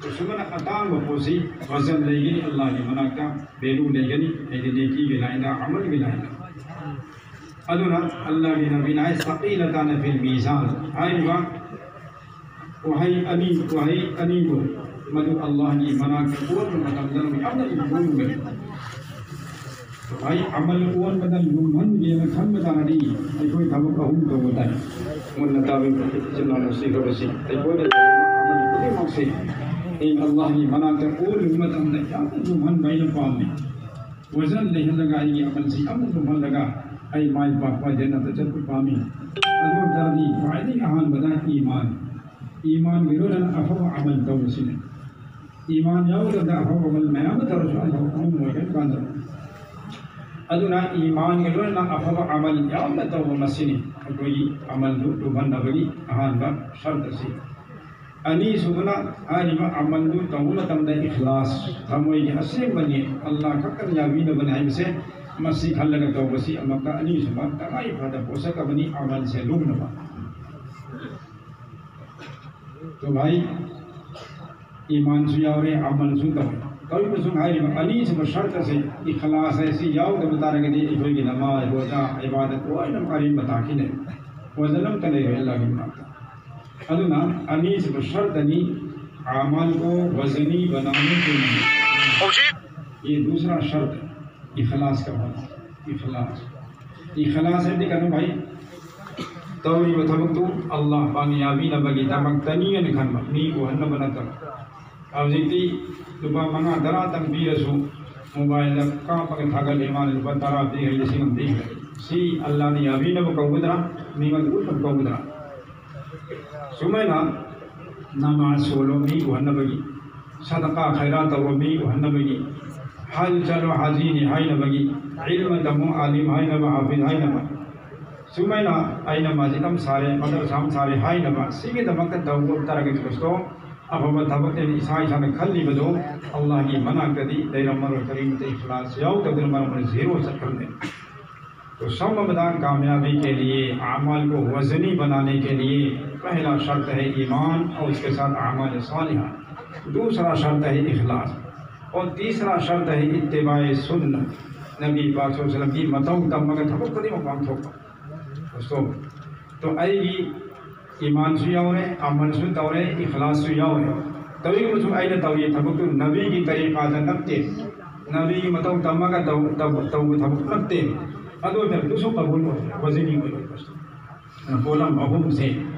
ꯑꯁꯨꯃꯥꯏꯅ ꯑꯇꯥꯡꯕ ꯄꯣꯠꯁꯤ ꯋꯖꯟ ꯂꯩꯒꯅꯤ, ꯑꯜꯂꯥꯍꯒꯤ ꯃꯅꯥꯛꯇ ꯚꯦꯂꯨ ꯂꯩꯒꯅꯤ, ꯍꯥꯏꯗꯤ ꯅꯦꯀꯤꯒꯤ ꯂꯥꯏꯟꯗ, ꯑꯃꯜꯒꯤ ꯂꯥꯏꯟꯗ꯫ ꯑꯗꯨꯅ ꯑꯜꯂꯥꯍꯒꯤ ꯅꯕꯤꯅ ꯍꯥꯏ, "ꯁꯀꯤꯂꯇꯥꯅꯤ ꯐꯤꯜ ꯃꯤꯖꯥꯟ" ꯍꯥꯏꯔꯤꯕ ꯋꯥꯍꯩ ꯑꯅꯤ, ꯋꯥꯍꯩ ꯑꯅꯤꯗꯨ ꯃꯗꯨ ꯑꯜꯂꯥꯍꯒꯤ ꯃꯅꯥꯛꯇ ꯑꯣꯟꯕ ꯃꯇꯝꯗ ꯌꯥꯝꯅ ꯂꯨꯝꯒꯅꯤ꯫ ꯋꯥꯍꯩ ꯑꯃꯜ ꯑꯣꯟꯕꯗ ꯂꯨꯝꯍꯟꯒꯦꯅ ꯈꯟꯕ ꯇꯥꯔꯗꯤ ꯑꯩꯈꯣꯏ ꯊꯕꯛ ꯑꯍꯨꯝ ꯇꯧꯕ ꯇꯥꯏ꯫ ꯃꯨꯟꯅ ꯇꯥꯕꯤꯌꯨ, ꯏꯆꯤꯜ ꯏꯅꯥꯎ ꯅꯨꯡꯁꯤꯈ꯭ꯔꯕꯁꯤ, ꯑꯩꯈꯣꯏꯅ ꯇꯧꯔꯤꯕ ꯑꯃꯜ ꯈꯨꯗꯤꯡꯃꯛꯁꯤ ꯑꯩ ꯑꯜꯂꯥꯍꯒꯤ ꯃꯅꯥꯛꯇ ꯑꯣꯜꯂꯨꯕ ꯃꯇꯝꯗ ꯌꯥꯝꯅ ꯂꯨꯝꯍꯟꯕ ꯑꯩꯅ ꯄꯥꯝꯃꯤ꯫ ꯋꯖꯟ ꯂꯩꯍꯜꯂꯒ ꯑꯩꯒꯤ ꯑꯃꯜꯁꯤ ꯌꯥꯝꯅ ꯂꯨꯝꯍꯜꯂꯒ ꯑꯩ ꯃꯥꯏ ꯄꯥꯛꯄ ꯖꯟꯅꯠꯇ ꯆꯠꯄ ꯄꯥꯝꯃꯤ꯫ ꯑꯗꯨ ꯑꯣꯏ ꯇꯥꯔꯗꯤ ꯈ꯭ꯋꯥꯏꯗꯒꯤ ꯑꯍꯥꯟꯕꯗ ꯏꯃꯥꯟ, ꯏꯃꯥꯟꯒꯤ ꯂꯣꯏꯅꯅ ꯑꯐꯕ ꯑꯃꯜ ꯇꯧꯕꯁꯤꯅꯤ꯫ ꯏꯃꯥꯟ ꯌꯥꯎꯗꯕꯗ ꯑꯐꯕ ꯑꯃꯜ ꯃꯌꯥꯝ ꯑꯃ ꯇꯧꯔꯁꯨ ꯑꯐꯕ ꯑꯃ ꯑꯣꯏꯒꯅꯤ ꯀꯥꯟꯗ꯫ ꯑꯗꯨꯅ ꯏꯃꯥꯟꯒꯤ ꯂꯣꯏꯅꯅ ꯑꯐꯕ ꯑꯃꯜ ꯌꯥꯝꯅ ꯇꯧꯕ, ꯃꯁꯤꯅꯤ ꯑꯩꯈꯣꯏꯒꯤ ꯑꯃꯜꯗꯨ ꯂꯨꯝꯍꯟꯅꯕꯒꯤ ꯑꯍꯥꯟꯕ ꯁꯔꯠ ꯑꯁꯤ꯫ ꯑꯅꯤꯁꯨꯕꯅ ꯍꯥꯏꯔꯤꯕ ꯑꯃꯜꯗꯨ ꯇꯧꯕ ꯃꯇꯝꯗ ꯏꯈ꯭ꯂꯥꯁ, ꯊꯃꯣꯏꯒꯤ ꯑꯁꯦꯡꯕ ꯅꯤꯌꯠ, ꯑꯜꯂꯥꯍ ꯈꯛꯇꯪ ꯌꯥꯕꯤꯅꯕꯅꯤ ꯍꯥꯏꯕꯁꯦ, ꯃꯁꯤ ꯈꯜꯂꯒ ꯇꯧꯕꯁꯤ ꯑꯃꯛꯀ ꯑꯅꯤꯁꯨꯕ ꯇꯉꯥꯏ ꯐꯗ ꯄꯣꯠꯁꯛ ꯑꯃꯅꯤ ꯑꯃꯜꯁꯦ ꯂꯨꯝꯅꯕ꯫ ꯇꯣ ꯚꯥꯏ, ꯏꯃꯥꯟꯁꯨ ꯌꯥꯎꯔꯦ, ꯑꯃꯜꯁꯨ ꯇꯧꯔꯦ꯫ ꯇꯧꯔꯤꯕꯁꯨ ꯍꯥꯏꯔꯤꯕ ꯑꯅꯤꯁꯨꯕ ꯁꯔꯠ ꯑꯁꯤ ꯏꯈꯂꯥꯁ ꯍꯥꯏꯁꯤ ꯌꯥꯎꯗꯕ ꯇꯥꯔꯒꯗꯤ ꯑꯩꯈꯣꯏꯒꯤ ꯅꯃꯥꯖ, ꯔꯣꯖꯥ, ꯏꯕꯥꯗꯠ ꯂꯣꯏꯅꯃꯛ ꯑꯔꯦꯝꯕ ꯇꯥꯈꯤꯅꯦ꯫ ꯋꯖꯟ ꯑꯝꯇ ꯂꯩꯔꯣꯏ ꯑꯜꯂꯥꯍꯒꯤ ꯃꯅꯥꯛꯇ꯫ ꯑꯗꯨꯅ ꯑꯅꯤꯁꯨꯕ ꯁꯔꯠ ꯑꯅꯤ, ꯑꯃꯜ ꯀꯣ ꯋꯖꯅꯤ ꯕꯅꯥꯅꯦ ꯀꯦ ꯂꯤꯌꯦ꯫ ꯍꯧꯖꯤꯛ꯫ ꯌꯦ ꯗꯨꯁꯔꯥ ꯁꯔꯠ, ꯏꯈꯂꯥꯁ ꯀ ꯍꯣꯅꯥ꯫ ꯏꯈꯂꯥꯁ꯫ ꯏꯈꯂꯥꯁ ꯍꯥꯏꯗꯤ ꯀꯩꯅꯣ ꯚꯥꯏ, ꯇꯧꯔꯤꯕ ꯊꯕꯛꯇꯨ ꯑꯜꯂꯥꯍ ꯄꯥꯛꯅ ꯌꯥꯕꯤꯅꯕꯒꯤꯗꯃꯛꯇꯅꯤ ꯍꯥꯏꯅ ꯈꯟꯕ, ꯃꯤ ꯎꯍꯟꯅꯕ ꯅꯠꯇꯕ꯫ ꯍꯧꯖꯤꯛꯇꯤ ꯂꯨꯄꯥ ꯃꯉꯥ ꯇꯔꯥꯇꯪ ꯄꯤꯔꯁꯨ ꯃꯣꯕꯥꯏꯜꯗ ꯀꯥꯞꯄꯒ ꯊꯥꯒꯠꯂꯦ, ꯃꯥꯅ ꯂꯨꯄꯥ ꯇꯔꯥ ꯄꯤꯈ꯭ꯔꯦ, ꯂꯤꯁꯤꯡ ꯑꯃ ꯄꯤꯈ꯭ꯔꯦ꯫ ꯁꯤ ꯑꯜꯂꯥꯍꯅ ꯌꯥꯕꯤꯅꯕ ꯀꯧꯒꯗ꯭ꯔꯥ? ꯃꯤꯉꯣꯟꯗ ꯎꯠꯅꯕ ꯀꯧꯒꯗ꯭ꯔꯥ? ꯁꯨꯃꯥꯏꯅ ꯅꯃꯥꯖ ꯁꯣꯜꯂꯣ ꯃꯤ ꯎꯍꯟꯅꯕꯒꯤ, ꯁꯗꯀꯥ ꯈꯩꯔꯥ ꯇꯧꯔꯣ ꯃꯤ ꯎꯍꯟꯅꯕꯒꯤ, ꯍꯖ ꯆꯠꯂꯣ ꯍꯥꯖꯤꯅꯤ ꯍꯥꯏꯅꯕꯒꯤ, ꯏꯜꯃ ꯇꯝꯃꯣ ꯑꯥꯂꯤꯝ ꯍꯥꯏꯅꯕ, ꯍꯥꯐꯤꯖ ꯍꯥꯏꯅꯕ, ꯁꯨꯃꯥꯏꯅ ꯑꯩꯅ ꯃꯁꯖꯤꯗ ꯑꯃ ꯁꯥꯔꯦ, ꯃꯗꯔꯁꯥ ꯑꯃ ꯁꯥꯔꯦ ꯍꯥꯏꯅꯕ, ꯁꯤꯒꯤꯗꯃꯛꯇ ꯇꯧꯕ ꯇꯥꯔꯒꯗꯤ ꯗꯣꯁꯇꯣ, ꯑꯐꯕ ꯊꯕꯛꯇꯤ ꯏꯁꯥ ꯏꯁꯥꯅ ꯈꯜꯂꯤꯕꯗꯣ ꯑꯜꯂꯥꯍꯒꯤ ꯃꯅꯥꯛꯇꯗꯤ ꯂꯩꯔꯝꯃꯔꯣꯏ꯫ ꯀꯔꯤꯃꯇ ꯏꯈꯂꯥꯁ ꯌꯥꯎꯗꯕꯗꯨꯅ ꯃꯔꯝ ꯑꯣꯏꯔꯒ ꯖꯤꯔꯣ ꯆꯠꯈ꯭ꯔꯕꯅꯦ꯫ तो सब बंदा कामयाबी के लिए, अमाल को वजनी बनाने के लिए पहला शर्त है ईमान और उसके साथ अमाल सालिहा। दूसरा शर्त है इखलास और तीसरा शर्त है इत्तिबाए सुन्नत। नबी पाक सल्लल्लाहु अलैहि वसल्लम की मतों तम मगर थबक कदी मकाम थोक। दोस्तों, तो आएगी ईमान से यावरे, अमल से तौरे, इखलास से यावरे। तभी मुझे आईने तौरी थबक तो नबी की तरीका से नबते, नबी की मतों तम मगर तौ, तौ, तौ थबक नबते। ꯑꯗꯨ ꯑꯣꯏꯇꯥꯔꯗꯤ ꯑꯗꯨꯁꯨ ꯀꯕꯨꯜ ꯑꯣꯏ, ꯋꯥꯖꯤꯕꯤ ꯑꯣꯏ꯫ ꯄꯣꯠꯂꯝ ꯑꯍꯨꯝꯁꯦ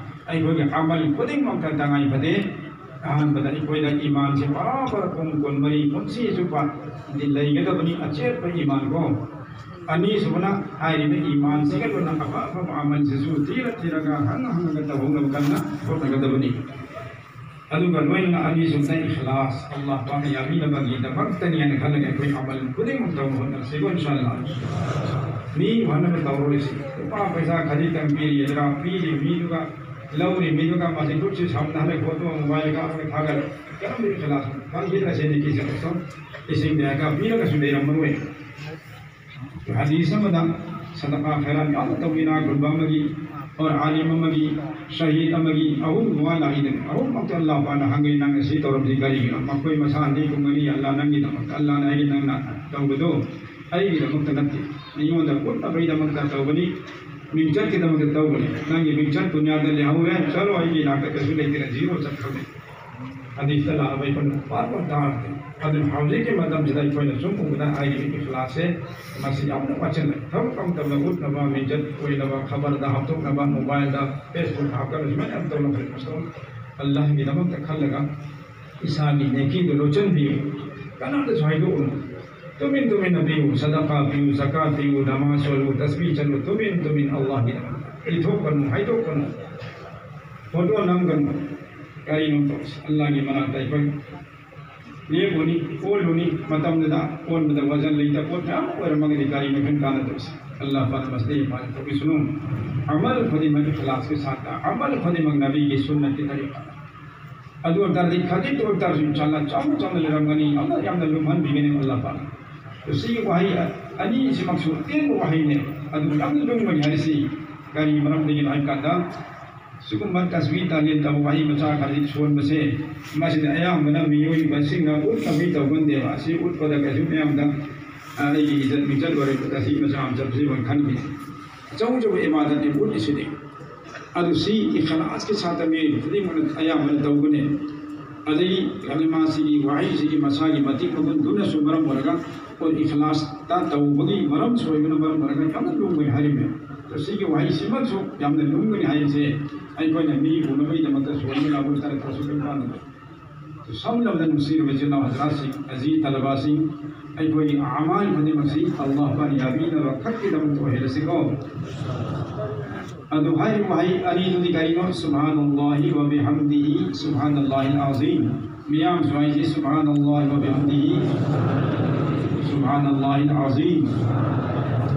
ꯑꯩꯈꯣꯏꯒꯤ ꯑꯃꯜ ꯈꯨꯗꯤꯡꯃꯛꯇ ꯇꯉꯥꯏ ꯐꯗꯦ꯫ ꯑꯍꯥꯟꯕꯗ ꯑꯩꯈꯣꯏꯗ ꯏꯃꯥꯟꯁꯦ ꯕꯔꯥꯕꯔ ꯄꯨꯡ ꯀꯨꯟꯃꯔꯤ ꯄꯨꯟꯁꯤ ꯆꯨꯞꯄ ꯗꯤ ꯂꯩꯒꯗꯕꯅꯤ, ꯑꯆꯦꯠꯄ ꯏꯃꯥꯟꯀꯣ꯫ ꯑꯅꯤꯁꯨꯕꯅ ꯍꯥꯏꯔꯤꯕ ꯏꯃꯥꯟꯁꯤꯒ ꯂꯣꯏꯅ ꯑꯐ ꯑꯐꯕ ꯑꯃꯜꯁꯤꯁꯨ ꯊꯤꯔ ꯊꯤꯔꯒ ꯍꯪ ꯍꯪꯉꯒ ꯇꯧꯍꯧꯅꯕ ꯀꯟꯅ ꯍꯣꯠꯅꯒꯗꯕꯅꯤ꯫ ꯑꯗꯨꯒ ꯂꯣꯏꯅꯅ ꯑꯅꯤꯁꯨꯕꯗ ꯏꯈꯂꯥꯁ, ꯑꯜꯂꯥꯍ ꯄꯥꯛꯅ ꯌꯥꯕꯤꯅꯕꯒꯤꯗꯃꯛꯇꯅꯤ ꯍꯥꯏꯅ ꯈꯜꯂꯒ ꯑꯩꯈꯣꯏ ꯑꯃꯜ ꯈꯨꯗꯤꯡꯃꯛ ꯇꯧꯕ ꯍꯣꯠꯅꯁꯤꯀꯣ, ꯏꯟꯁꯥ ꯑꯜꯂꯥꯍ꯫ ꯃꯤ ꯎꯍꯟꯅꯕ ꯇꯧꯔꯣꯏꯁꯤ꯫ ꯂꯨꯄꯥ ꯄꯩꯁꯥ ꯈꯖꯤꯛꯇꯪ ꯄꯤꯔꯤꯗ꯭ꯔꯥ, ꯄꯤꯔꯤ ꯃꯤꯗꯨꯒ, ꯂꯧꯔꯤ ꯃꯤꯗꯨꯒ ꯃꯁꯤ ꯈꯨꯠꯁꯤ ꯁꯝꯅꯍꯜꯂꯦ, ꯐꯣꯇꯣ ꯃꯣꯕꯥꯏꯜ ꯀꯥꯞꯄꯒ ꯊꯥꯒꯠꯂꯦ꯫ ꯀꯔꯝꯕ ꯏꯈꯂꯥꯁꯅꯣ? ꯈꯪꯈꯤꯗ꯭ꯔꯁꯤꯅꯤ ꯀꯤꯁꯦ ꯏꯁꯤꯡ ꯕꯦꯒ ꯄꯤꯔꯒꯁꯨ ꯂꯩꯔꯝꯃꯔꯣꯏ꯫ ꯍꯗꯤꯁ ꯑꯃꯗ ꯁꯗꯀꯥ ꯈꯩꯔꯥꯠ ꯌꯥꯝꯅ ꯇꯧꯕꯤ, ꯏꯅꯥꯛ ꯈꯨꯟꯕ ꯑꯃꯒꯤ, ꯑꯣꯔ ꯑꯥꯂꯤꯝ ꯑꯃꯒꯤ, ꯁꯍꯤꯗ ꯑꯃꯒꯤ, ꯑꯍꯨꯝ ꯋꯥ ꯂꯥꯛꯏꯗꯅ, ꯑꯍꯨꯝꯃꯛꯇ ꯑꯜꯂꯥꯍ ꯄꯥꯛꯅ ꯍꯪꯉꯤ, "ꯅꯪꯅ ꯁꯤ ꯇꯧꯔꯝꯁꯤ ꯀꯔꯤꯒꯤꯅꯣ?" ꯃꯈꯣꯏ ꯃꯁꯥ ꯑꯅꯤ ꯀꯨꯝꯒꯅꯤ, "ꯑꯜꯂꯥꯍ ꯅꯪꯒꯤꯗꯃꯛꯇ, ꯑꯜꯂꯥꯍꯅ ꯍꯥꯏꯒꯦ ꯅꯪꯅ ꯇꯧꯕꯗꯣ ꯑꯩꯒꯤꯗꯃꯛꯇ ꯅꯠꯇꯦ, ꯑꯩꯉꯣꯟꯗ ꯎꯠꯅꯕꯒꯤꯗꯃꯛꯇ ꯇꯧꯕꯅꯤ, ꯃꯤꯡꯆꯠꯀꯤꯗꯃꯛꯇ ꯇꯧꯕꯅꯤ, ꯅꯪꯒꯤ ꯃꯤꯡꯆꯠ ꯗꯨꯅꯤꯌꯥꯗ ꯂꯩꯍꯧꯔꯦ, ꯆꯠꯂꯣ, ꯑꯩꯒꯤ ꯏꯅꯥꯛꯇ ꯀꯩꯁꯨ ꯂꯩꯇꯦꯅ ꯖꯤꯔꯣ ꯆꯠꯈ꯭ꯔꯕꯅꯤ꯫ ꯍꯗꯤꯁꯇ ꯂꯥꯛꯑꯕ ꯑꯩꯈꯣꯏꯅ ꯄꯥꯔ ꯄꯥꯔ ꯇꯥꯔꯗꯤ, ꯑꯗꯨꯅ ꯍꯧꯖꯤꯛꯀꯤ ꯃꯇꯝꯁꯤꯗ ꯑꯩꯈꯣꯏꯅ ꯁꯨꯝ ꯎꯕꯗ ꯍꯥꯏꯔꯤꯕ ꯏꯈ꯭ꯂꯥꯁꯁꯦ ꯃꯁꯤ ꯌꯥꯝꯅ ꯋꯥꯠꯁꯤꯜꯂꯦ꯫ ꯊꯕꯛ ꯑꯃ ꯇꯧꯕꯗ ꯎꯠꯅꯕ, ꯃꯤꯡꯆꯠ ꯑꯣꯏꯅꯕ, ꯈꯕꯔꯗ ꯍꯥꯞꯇꯣꯛꯅꯕ, ꯃꯣꯕꯥꯏꯜꯗ, ꯐꯦꯁꯕꯨꯛꯇ ꯍꯥꯞꯀꯠꯅꯕ, ꯁꯨꯃꯥꯏꯅ ꯌꯥꯝ ꯇꯧꯅꯈ꯭ꯔꯦ꯫ ꯃꯁꯤ ꯑꯜꯂꯥꯍꯒꯤꯗꯃꯛꯇ ꯈꯜꯂꯒ ꯏꯁꯥꯒꯤ ꯅꯦꯀꯤꯗꯨ ꯂꯣꯠꯁꯤꯟꯕꯤꯌꯨ꯫ ꯀꯅꯥꯗꯁꯨ ꯍꯥꯏꯗꯣꯛꯎꯅꯨ꯫ ꯇꯨꯃꯤꯟ ꯇꯨꯃꯤꯟꯅ ꯄꯤꯌꯨ꯫ ꯁꯗꯀꯥ ꯄꯤꯌꯨ, ꯖꯀꯥꯠ ꯄꯤꯌꯨ, ꯅꯃꯥꯖ ꯁꯣꯜꯂꯨ, ꯇꯁꯕꯤꯍ ꯆꯠꯂꯨ, ꯇꯨꯃꯤꯟ ꯇꯨꯃꯤꯟ ꯑꯜꯂꯥꯍꯒꯤꯗꯃꯛꯇ꯫ ꯏꯊꯣꯛꯀꯅꯨ, ꯍꯥꯏꯗꯣꯛꯀꯅꯨ꯫ ꯐꯣꯇꯣ ꯅꯝꯒꯅꯨ꯫ ꯀꯔꯤꯅꯣ ꯇꯧꯁꯤ? ꯑꯜꯂꯥꯍꯒꯤ ꯃꯅꯥꯛꯇ ꯑꯩꯈꯣꯏ ꯂꯦꯞꯄꯨꯅꯤ, ꯑꯣꯜꯂꯨꯅꯤ꯫ ꯃꯇꯝꯗꯨꯗ ꯑꯣꯟꯕꯗ ꯋꯥꯖꯟ ꯂꯩꯇ ꯄꯣꯠ ꯃꯌꯥꯝ ꯑꯣꯏꯔꯝꯃꯒꯗꯤ ꯀꯔꯤꯅꯣ ꯑꯩꯈꯣꯏꯅ ꯀꯥꯟꯅꯗꯣꯏꯁꯦ? ꯑꯜꯂꯥꯍ ꯄꯥꯛꯅ ꯃꯁꯤꯗꯒꯤ ꯐꯥꯅ ꯇꯧꯕꯤꯁꯅꯨ꯫ ꯑꯃꯜ ꯈꯨꯗꯤꯡꯃꯛ ꯏꯈ꯭ꯂꯥꯁꯀꯤ ꯁꯥꯠꯇ, ꯑꯃꯜ ꯈꯨꯗꯤꯡꯃꯛ ꯅꯕꯤꯒꯤ ꯁꯨꯟꯅꯠꯀꯤ ꯇꯔꯤꯀꯥꯗ꯫ ꯑꯗꯨ ꯑꯣꯏ ꯇꯥꯔꯗꯤ ꯈꯖꯤꯛꯇ ꯑꯣꯏ ꯇꯥꯔꯁꯨ ꯏꯟꯁꯥꯜꯂꯥꯍ ꯆꯥꯎꯅ ꯆꯥꯎꯅ ꯂꯩꯔꯝꯒꯅꯤ, ꯌꯥꯝꯅ ꯌꯥꯝꯅ ꯂꯨꯝꯍꯟꯕꯤꯒꯅꯤ ꯑꯜꯂꯥꯍ ꯄꯥꯛꯅ꯫ ꯑꯗꯨ ꯁꯤꯒꯤ ꯋꯥꯍꯩ ꯑꯅꯤꯁꯤꯃꯛꯁꯨ ꯑꯇꯦꯟꯕ ꯋꯥꯍꯩꯅꯦ, ꯑꯗꯨꯕꯨ ꯌꯥꯝꯅ ꯂꯨꯝꯒꯅꯤ ꯍꯥꯏꯔꯤꯁꯤ ꯀꯔꯤ ꯃꯔꯝꯗꯒꯤꯅꯣ ꯍꯥꯏꯕ ꯀꯥꯟꯗ, ꯁꯤꯒꯨꯝꯕ ꯇꯁꯕꯤꯍ ꯇꯥꯍꯂꯤꯜ ꯇꯧꯕ ꯋꯥꯍꯩ ꯃꯆꯥ ꯈꯔꯗꯤ ꯁꯣꯟꯕꯁꯦ, ꯃꯁꯤꯗ ꯑꯌꯥꯝꯕꯅ ꯃꯤꯑꯣꯏꯕꯁꯤꯡꯅ ꯎꯠꯅꯕꯤ ꯇꯧꯒꯟꯗꯦꯕ꯫ ꯑꯁꯤ ꯎꯠꯄꯗ ꯀꯩꯁꯨ ꯃꯌꯥꯝꯗ, ꯑ, ꯑꯩꯒꯤ ꯏꯖꯠ ꯃꯤꯖꯠ ꯑꯣꯏꯔꯦ, ꯑꯁꯤ ꯃꯆꯥ ꯃꯆꯥ ꯁꯤ ꯑꯣꯏꯅ ꯈꯟꯕꯤ꯫ ꯑꯆꯧ ꯑꯆꯧꯕ ꯏꯕꯥꯗꯠꯅꯤ ꯎꯠꯂꯤꯁꯤꯗꯤ꯫ ꯑꯗꯨ ꯁꯤ ꯏꯈꯂꯥꯁꯀꯤ ꯁꯥꯠꯇ ꯃꯤꯑꯣꯏꯕ ꯈꯨꯗꯤꯡꯃꯛꯅ ꯑꯌꯥꯝꯕꯅ ꯇꯧꯒꯅꯤ꯫ ꯑꯗꯒꯤ ꯀꯂꯤꯃꯥꯁꯤꯒꯤ ꯋꯥꯍꯩꯁꯤꯒꯤ ꯃꯁꯥꯒꯤ ꯃꯇꯤꯛ ꯃꯒꯨꯟꯗꯨꯅꯁꯨ ꯃꯔꯝ ꯑꯣꯏꯔꯒ ꯑꯩꯈꯣꯏ ꯏꯈꯂꯥꯁꯇ ꯇꯧꯕꯒꯤ ꯃꯔꯝꯁꯨ ꯑꯣꯏꯕꯅ ꯃꯔꯝ ꯑꯣꯏꯔꯒ ꯌꯥꯝꯅ ꯂꯨꯝꯒꯅꯤ ꯍꯥꯏꯔꯤꯕꯅꯦ꯫ ꯑꯗꯣ ꯁꯤꯒꯤ ꯋꯥꯍꯩꯁꯤꯃꯁꯨ ꯌꯥꯝꯅ ꯂꯨꯝꯒꯅꯤ ꯍꯥꯏꯔꯤꯁꯦ ꯑꯩꯈꯣꯏꯅ ꯃꯤ ꯎꯅꯕꯒꯤꯗꯃꯛꯇ ꯁꯣꯟꯕ ꯂꯥꯛꯄ ꯇꯥꯔꯦ, ꯀꯩꯁꯨ ꯀꯩꯝ ꯀꯥꯟꯅꯗꯦ꯫ ꯁꯝꯂꯕꯗ ꯅꯨꯡꯁꯤꯔꯕ ꯏꯆꯤꯜ ꯏꯅꯥꯎ ꯍꯖꯔꯥꯠꯁꯤꯡ, ꯑꯖꯤ ꯇꯂꯕꯥꯁꯤꯡ, ꯑꯩꯈꯣꯏꯒꯤ ꯑꯃꯥꯜ ꯈꯨꯗꯤꯡꯃꯛꯁꯤ ꯑꯜꯂꯥꯍ ꯄꯥꯛꯅ ꯌꯥꯕꯤꯅꯕ ꯈꯛꯀꯤꯗꯃꯛꯇ ꯑꯣꯏꯍꯜꯂꯁꯤꯀꯣ꯫ ꯑꯗꯨ ꯍꯥꯏꯔꯤꯕ ꯋꯥꯍꯩ ꯑꯅꯤꯗꯨꯗꯤ ꯀꯔꯤꯅꯣ? ꯁꯨꯕꯍꯥꯅꯜꯂꯥꯍꯤ ꯋ ꯕꯤꯍꯝꯗꯤꯍꯤ, ꯁꯨꯕꯍꯥꯅꯜꯂꯥꯍꯤꯜ ꯑꯥꯖꯤꯝ꯫ ꯃꯤꯌꯥꯝꯁꯨ ꯍꯥꯏꯁꯤ ꯁꯨꯕꯍꯥꯅꯜꯂꯥꯍꯤ ꯋ ꯕꯤꯍꯝꯗꯤꯍꯤ, ꯁꯨꯕꯍꯥꯅꯜꯂꯥꯍꯤꯜ ꯑꯥꯖꯤꯝ꯫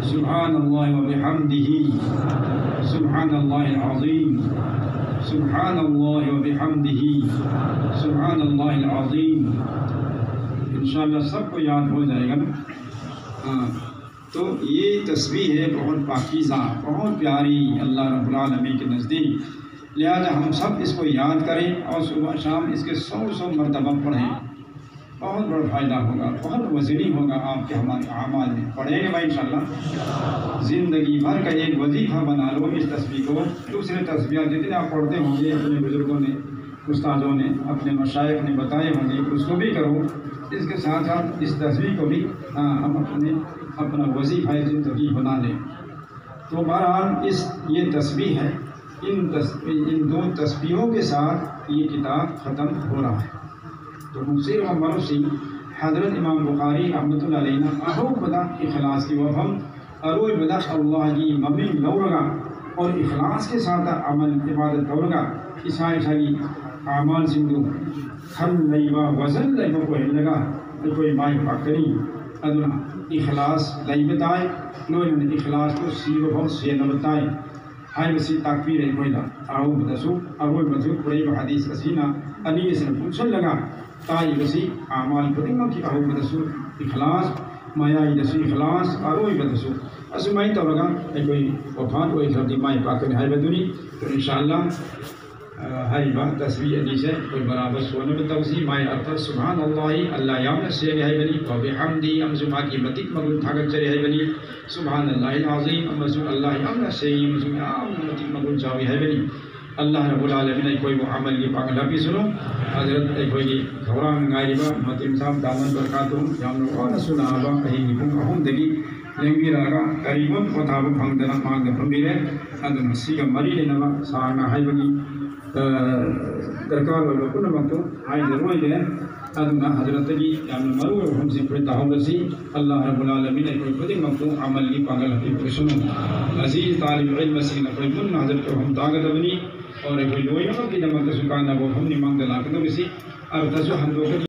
ꯁꯨꯕꯍꯥꯅꯜꯂꯥꯍꯤ ꯋ ꯕꯤꯍꯝꯗꯤꯍꯤ, ꯁꯨꯕꯍꯥꯅꯜꯂꯥꯍꯤꯜ ꯑꯥꯖꯤꯝ꯫ سبحان الله وبحمده، سبحان الله العظيم. इंशाअल्लाह सबको याद हो जाएगा ना। हाँ, تو یہ تسبیح ہے بہت پاکیزہ، بہت پیاری اللہ رب العالمین کے نزدیک۔ لہذا ہم سب اس کو یاد کریں اور صبح شام اس کے سو سو مرتبہ پڑھیں۔ بہت بڑا فائدہ ہوگا، بہت وزنی ہوگا آپ کے ہمارے اعمال میں۔ پڑھیں گے بھائی انشاءاللہ۔ زندگی بھر کا ایک وظیفہ بنا لو اس تسبیح کو۔ دوسرے تسبیحات جتنے آپ پڑھتے ہوں گے، اپنے بزرگوں نے، استادوں نے، اپنے مشائخ نے بتائے ہوں گے، اس کو بھی کرو۔ اس کے ساتھ ساتھ اس تسبیح کو بھی، ہاں، ہم اپنے، اپنا وظیفہ زندگی بنا لیں۔ تو بہرحال اس، یہ تسبیح ہے، ان تسبیح، ان دو تسبیحوں کے ساتھ یہ کتاب ختم ہو رہا ہے۔ تو مفسر و مرسی حضرت امام بخاری رحمۃ اللہ علیہ نے اہو بدا اخلاص کی وفم اروی بدا اللہ کی ممی لورگا اور اخلاص کے ساتھ عمل عبادت لورگا عیسائی ساری اعمال سندو ہم لیبا وزن لیبا کو ہلگا کوئی مائی پاکری ادنا اخلاص لیبتائے لوگن اخلاص کو سیو ہو سینبتائے ꯍꯥꯏꯕꯁꯤ ꯇꯥꯛꯄꯤꯔꯦ ꯑꯩꯈꯣꯏꯗ꯫ ꯑꯍꯧꯕꯗꯁꯨ ꯑꯔꯣꯏꯕꯗꯁꯨ ꯄꯨꯔꯛꯏꯕ ꯍꯗꯤꯁ ꯑꯁꯤꯅ ꯑꯅꯤ ꯑꯁꯤꯅ ꯄꯨꯟꯁꯤꯜꯂꯒ ꯇꯥꯛꯏꯕꯁꯤ ꯑꯃꯥꯜ ꯈꯨꯗꯤꯡꯃꯛꯀꯤ ꯑꯍꯧꯕꯗꯁꯨ ꯏꯈꯂꯥꯁ, ꯃꯌꯥꯏꯗꯁꯨ ꯏꯈꯂꯥꯁ, ꯑꯔꯣꯏꯕꯗꯁꯨ ꯑꯁꯨꯃꯥꯏꯅ ꯇꯧꯔꯒ ꯑꯩꯈꯣꯏ ꯋꯐꯥꯠ ꯑꯣꯏꯈ꯭ꯔꯕꯗꯤ ꯃꯥꯏ ꯄꯥꯛꯀꯅꯤ ꯍꯥꯏꯕꯗꯨꯅꯤ꯫ ꯏꯟꯁꯥ ꯑꯜꯂꯥ, ꯑ, ꯍꯥꯏꯔꯤꯕ ꯇꯁꯕꯤ ꯑꯅꯤꯁꯦ ꯑꯩꯈꯣꯏ ꯕꯔꯥꯕꯔ ꯁꯣꯟꯅꯕ ꯇꯧꯁꯤ꯫ ꯃꯥꯏ ꯑꯔꯊ ꯁꯨꯕꯍꯥꯟ ꯑꯜꯂꯥꯍꯤ, ꯑꯜꯂꯥ ꯌꯥꯝꯅ ꯁꯦꯡꯉꯦ ꯍꯥꯏꯕꯅꯤ, ꯋꯕꯤꯍꯝꯗꯤ ꯑꯃꯁꯨꯡ ꯃꯥꯒꯤ ꯃꯇꯤꯛ ꯃꯒꯨꯟ ꯊꯥꯒꯠꯆꯔꯤ ꯍꯥꯏꯕꯅꯤ꯫ ꯁꯨꯕꯍꯥꯟ ꯑꯜꯂꯥꯍꯤꯜ ꯑꯥꯖꯤꯝ ꯑꯃꯁꯨꯡ ꯑꯜꯂꯥꯍ ꯌꯥꯝꯅ ꯁꯦꯡꯉꯤ ꯑꯃꯁꯨꯡ ꯌꯥꯝꯅ ꯃꯇꯤꯛ ꯃꯒꯨꯟ ꯆꯥꯎꯏ ꯍꯥꯏꯕꯅꯤ꯫ ꯑꯜꯂꯥꯍ ꯔꯕꯨꯜ ꯑꯥꯂꯃꯤꯟ ꯑꯩꯈꯣꯏꯕꯨ ꯑꯃꯜꯒꯤ ꯄꯥꯡꯒꯜ ꯍꯥꯞꯄꯤꯁꯅꯨ꯫ ꯍꯖꯔꯠ ꯑꯩꯈꯣꯏꯒꯤ ꯊꯧꯔꯥꯡ ꯉꯥꯏꯔꯤꯕ ꯃꯇꯤꯝ ꯁꯥꯝ ꯗꯥꯃꯟ ꯕꯔꯀꯥꯇꯨ ꯌꯥꯝꯅ ꯋꯥꯅꯁꯨ ꯅꯥꯕ ꯑꯍꯤꯡꯒꯤ ꯄꯨꯡ ꯑꯍꯨꯝꯗꯒꯤ ꯂꯦꯡꯕꯤꯔꯛꯑꯒ ꯀꯔꯤꯒꯨꯝꯕ ꯄꯣꯊꯥꯕ ꯐꯪꯗꯅ ꯃꯥꯡꯗ ꯐꯝꯕꯤꯔꯦ꯫ ꯑꯗꯨꯅ ꯁꯤꯒ ꯃꯔꯤ ꯂꯩꯅꯕ ꯁꯥꯡꯅ ꯍꯥꯏꯕꯒꯤ, ꯑ, ꯗꯔꯀꯥꯔ ꯑꯣꯏꯕ ꯄꯨꯝꯅꯃꯛꯇꯨ ꯍꯥꯏꯖꯔꯣꯏꯒꯦ꯫ ꯑꯗꯨꯅ ꯍꯖꯔꯠꯇꯒꯤ ꯌꯥꯝꯅ ꯃꯔꯨ ꯑꯣꯏꯕ ꯋꯥꯐꯝꯁꯤ ꯑꯩꯈꯣꯏ ꯇꯥꯍꯧꯔꯁꯤ꯫ ꯑꯜꯂꯥꯍ ꯔꯕꯨꯜ ꯑꯥꯂꯃꯤꯟ ꯑꯩꯈꯣꯏ ꯈꯨꯗꯤꯡꯃꯛꯄꯨ ꯑꯃꯜꯒꯤ ꯄꯥꯡꯒꯜ ꯍꯥꯞꯄꯤꯕ ꯑꯣꯏꯁꯅꯨ꯫ ꯑꯁꯤ ꯇꯥꯂꯤꯕ ꯏꯜꯃꯁꯤꯡꯅ ꯑꯩꯈꯣꯏ ꯄꯨꯟꯅ ꯍꯖꯔꯠꯀꯤ ꯋꯥꯐꯝ ꯇꯥꯒꯗꯕꯅꯤ꯫ ꯑꯣꯔ ꯑꯩꯈꯣꯏ ꯂꯣꯏꯅꯃꯛꯀꯤꯗꯃꯛꯇꯁꯨ ꯀꯥꯟꯅꯕ ꯋꯥꯐꯝꯅꯤ ꯃꯥꯡꯗ ꯂꯥꯛꯀꯗꯧꯔꯤꯁꯤ꯫ ꯑꯔꯊꯁꯨ ꯍꯟꯗꯣꯛꯀꯅꯤ꯫